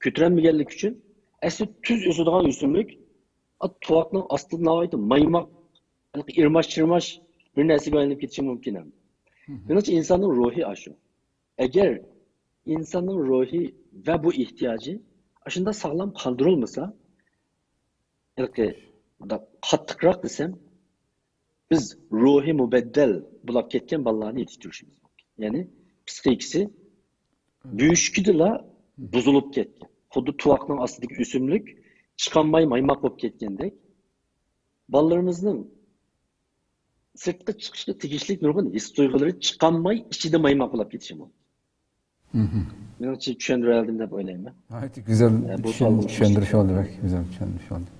كۆتۈرەلمىگەنلىكى ئۈچۈن، ئەسلى تۈز ئۆسىدىغان ئۆسۈملۈك، ئا، تۇۋاقنىڭ ئاستىدا ناھايىتى مايماق، ھېلىقى ئىرماش-چىرماش بىر نەرسىگە ئايلىنىپ كېتىشى مۇمكىن ھەم. مېنىڭچە، ئىنساننىڭ روھى ئاشۇ. ئەگەر ئىنساننىڭ روھى ۋە بۇ ئېھتىياجى ئاشۇنداق ساغلام قاندۇرۇلمىسا، ھېلىقى مۇنداق قاتتىقراق دېسەم، بىز روھى مۇبەددەل بولاپ كەتكەن بالىلارنى يېتىشتۈرۈشىمىز مۇمكىن. يەنى پسىخىكىسى بۆشۈكىدىلا بۇزۇلۇپ كەتكەن. خۇددى تۇۋاقنىڭ ئاستىدىكى ئۆسۈملۈك چىقالماي مايماق بولۇپ كەتكەندەك، بالىلىرىمىزنىڭ سىرتقا چىقىشقا تېگىشلىك نۇرغۇن ھېس تۇيغۇلىرى چىقالماي ئىچىدە مايماق بولاپ كېتىشى مۇمكىن. مېنىڭچە چۈشەندۈرەلىدىم دەپ ئويلايمەن. ناھايىتى گۈزەل ئە، بۇ چۈشەن-، سوئالغا چۈشەندۈرۈش بولدى، بەك گۈزەل چۈشەندۈرۈش بولدى.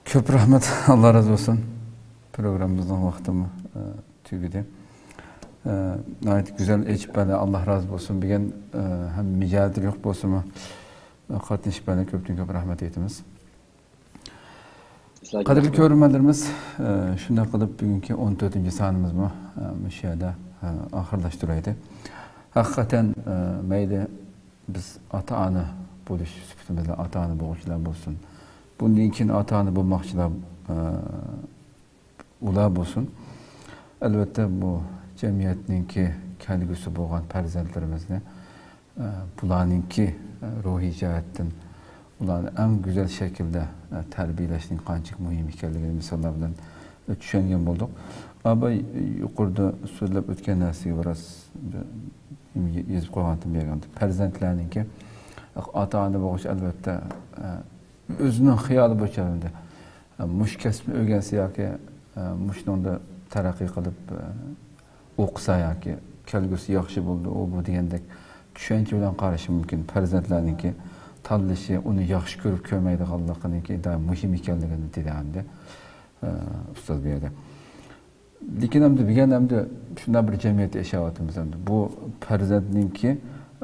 كۆپ رەھمەت، ئاللا رازى بولسۇن. پروگراممىمىزنىڭ ۋاقتىمۇ، ئە، تۈگىدى. ئە، ناھايىتى گۈزەل ئېچىپ بەردى، ئاللا رازى بولسۇن. بۈگۈن، ئە، ھەم مىجەزى يوق بولسىمۇ، ئە، قاتنىشىپ بەردى، كۆپتىن كۆپ رەھمەت ئېيتىمىز. سىلەرگە قەدىرلىك رەھمەت. كۆرۈرمەنلىرىمىز، ئە، شۇنداق قىلىپ بۈگۈنكى ئون تۆتىنچى سانىمىزمۇ، ئە، مۇشۇ يەردە، ئە، ئاخىرلاشتۇرايلى. ھەقىقەتەن، ئە، مەيلى بىز ئاتا-ئانا بولۇش سۈپىتىمىزدە ئاتا-ئانا بولغۇچىلار بولسۇن، بۇندىن كېيىن ئاتا-ئانا بولماقچىلار، ئە، ئۇلار بولسۇن. ئەلۋەتتە، بۇ جەمئىيەتنىڭكى كەلگۈسى بولغان پەرزەنتلىرىمىزنى، ئە، بۇلارنىڭكى، ئە، روھىي جەھەتتىن ئۇلارنى ئەڭ گۈزەل شەكىلدە، ئە، تەربىيەلەشنىڭ قانچىلىك مۇھىم ئىكەنلىكىنى مىساللار بىلەن، ئە، چۈشەنگەن بولدۇق. ئاباي يۇقىرىدا سۆزلەپ ئۆتكەن نەرسىگە بىراز بىر يېزىپ قويغانتىم بۇ يەرگە. پەرزەنتلەرنىڭكى ئاتا-ئانا بولغۇچ، ئەلۋەتتە، ئە، ئۆزىنىڭ خىيالى بويىچە ئەمدى، ئە، مۇشۇ كەسىپنى ئۆگەنسە ياكى، ئە، مۇشۇنىڭدا تەرەققىي قىلىپ، ئە، ئوقۇسا ياكى كەلگۈسى ياخشى بولىدۇ، ئۇ بۇ دېگەندەك چۈشەنچە بىلەن قارىشى مۇمكىن. پەرزەنتلەرنىڭكى تاللىشى، ئۇنى ياخشى كۆرۈپ كۆرمەيدىغانلىقىنىڭكى ئىنتايىن مۇھىم ئىكەنلىكىنى دېدى ئەمدى، ئە، ئۇستاز بۇ يەردە. لېكىن ئەمدى بۈگۈن ئەمدى شۇنداق بىر جەمئىيەتتە ياشاۋاتىمىز. ئەمدى بۇ پەرزەنتنىڭكى،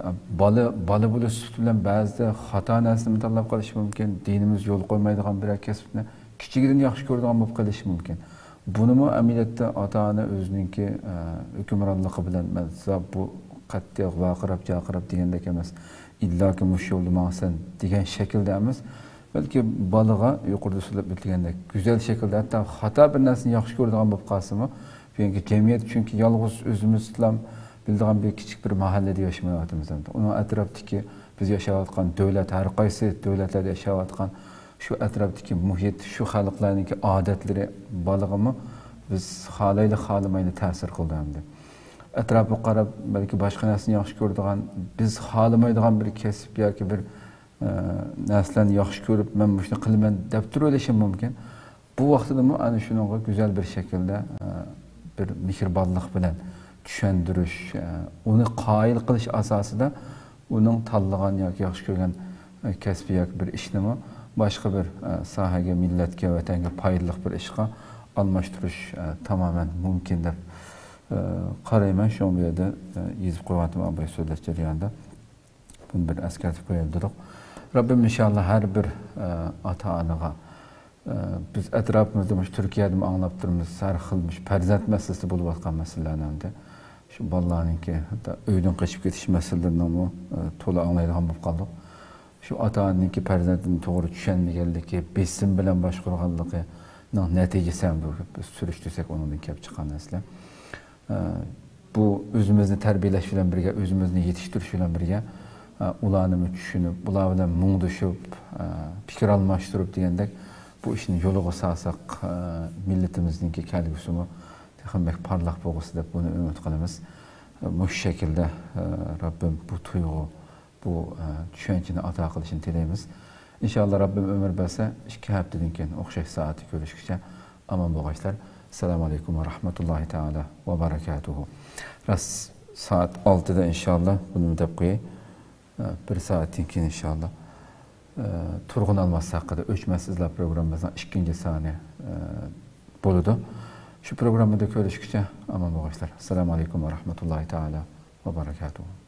ئە، بالا، بالا بولۇش سۈپىتى بىلەن بەزىدە خاتا نەرسىنى تاللاپ قېلىشى مۇمكىن، دىنىمىز يول قويمايدىغان بىرەر كەسىپنى كىچىكىدىن ياخشى كۆرىدىغان بولۇپ قېلىشى مۇمكىن. بۇنىمۇ ئەمەلىيەتتە ئاتا-ئانا ئۆزىنىڭكى، ئە، ھۆكۈمرانلىقى بىلەن، مەن سىزگە بۇ قەتئىي ۋارقىراپ-جارقىراپ دېگەندەك ئەمەس، ئىللاكى مۇشۇ يولدا ماڭىسەن دېگەن شەكىلدە ئەمەس، بەلكى بالىغا يۇقىرىدا سۆزلەپ ئۆتۈلگەندەك گۈزەل شەكىلدە، ھەتتا خاتا بىر نەرسىنى ياخشى كۆرىدىغان بولۇپ قالسىمۇ، بۈگۈنكى جەمئىيەت، چۈنكى يالغۇز ئۆزىمىزلا بىلىدىغان بىر كىچىك بىر مەھەللىدە ياشىمايۋاتىمىز ئەمدى. ئۇنىڭ ئەتراپتىكى بىز ياشاۋاتقان دۆلەت، ھەر قايسى دۆلەتلەردە ياشاۋاتقان شۇ ئەتراپتىكى مۇھىت، شۇ خەلقلەرنىڭكى ئادەتلىرى بالىغىمۇ بىز خالايلى خالىمايلى تەسىر قىلىدۇ ئەمدى. ئەتراپىغا قاراپ، بەلكى باشقا نەرسىنى ياخشى كۆرىدىغان، بىز خالىمايدىغان بىر كەسىپ ياكى بىر، ئە، نەرسىلەرنى ياخشى كۆرۈپ، مەن مۇشۇنى قىلىمەن دەپ تۇرۇۋېلىشى مۇمكىن. بۇ ۋاقتىدىمۇ ئەنە شۇنىڭغا گۈزەل بىر شەكىلدە، ئە، بىر مېھرىبانلىق بىلەن چۈشەندۈرۈش، ئە، ئۇنى قايىل قىلىش ئاساسىدا ئۇنىڭ تاللىغان ياكى ياخشى كۆرگەن، ئە، كەسپى ياكى بىر ئىشنىمۇ باشقا بىر، ئە، ساھەگە، مىللەتكە، ۋەتەنگە پايدىلىق بىر ئىشقا ئالماشتۇرۇش، ئە، تامامەن مۇمكىن دەپ، ئە، قارايمەن. شۇڭا بۇ يەردە، ئە، يېزىپ قويۇۋاتىمەن بۇ سۆزلەش جەريانىدا. بۇنى بىر ئەسكەرتىپ قويايلى دېدۇق. رەببىم ئىنشاللا ھەر بىر، ئە، ئاتا-ئانىغا، ئە، بىز ئەتراپىمىزدا مۇشۇ تۈركىيەدىمۇ ئاڭلاپ تۇرىمىز، ھەر خىل مۇشۇ پەرزەنت مەسىلىسىدە بولۇۋاتقان مەسىلىلەرنى ئەمدى. شۇ بالىلارنىڭكى ھەتتا ئۆيدىن قېچىپ كېتىش مەسىلىلىرىنىمۇ، ئە، تولا ئاڭلايدىغان بولۇپ قالدۇق. شۇ ئاتا-ئانىنىڭكى پەرزەنتىنى توغرا چۈشەنمىگەنلىكى، بېسىم بىلەن باشقۇرغانلىقىنىڭ نەتىجىسى ھەم بۇ، بىز سۈرۈشتۈرسەك ئۇنىڭدىن كېلىپ چىققان نەرسىلەر. ئە، بۇ ئۆزىمىزنى تەربىيەلەش بىلەن بىرگە، ئۆزىمىزنى يېتىشتۈرۈش بىلەن بىرگە، ئە، ئۇلارنىمۇ چۈشىنىپ، ئۇلار بىلەن مۇڭدىشىپ، ئە، پىكىر ئالماشتۇرۇپ دېگەندەك، بۇ ئىشنى يولغا سالساق، ئە، مىللىتىمىزنىڭكى كەلگۈسىمۇ تېخىمۇ بەك پارلاق بولغۇسى دەپ بۇنى ئۈمىد قىلىمىز. ئە، مۇشۇ شەكىلدە، ئە، رەببىم بۇ تۇيغۇ، بۇ، ئە، چۈشەنچىنى ئاتا قىلىشىنى تىلەيمىز. ئىنشاللا رەببىم ئۆمۈر بەرسە، ئىككى ھەپتىدىن كېيىن ئوخشاش سائەتتە كۆرۈشكىچە ئامان بولغايسىلەر. ئەسسالامۇ ئەلەيكۇم ۋە رەھمەتۇللاھى تائالا ۋە بەرەكاتۇھۇ. راست سائەت ئالتىدا ئىنشاللا بۇنى دەپ قوياي. ئە، بىر سائەتتىن كېيىن ئىنشاللا، ئە، تۇرغۇن ئالماس ھەققىدە ئۆچمەس ئىزلار پروگراممىمىزنىڭ ئىككىنچى سانى، ئە، بولىدۇ. شۇ پروگراممىدا كۆرۈشكىچە ئامان بولغايسىلەر. ئەسسالامۇ ئەلەيكۇم ۋە رەھمەتۇللاھى تائالا ۋە بەرەكاتۇھۇ.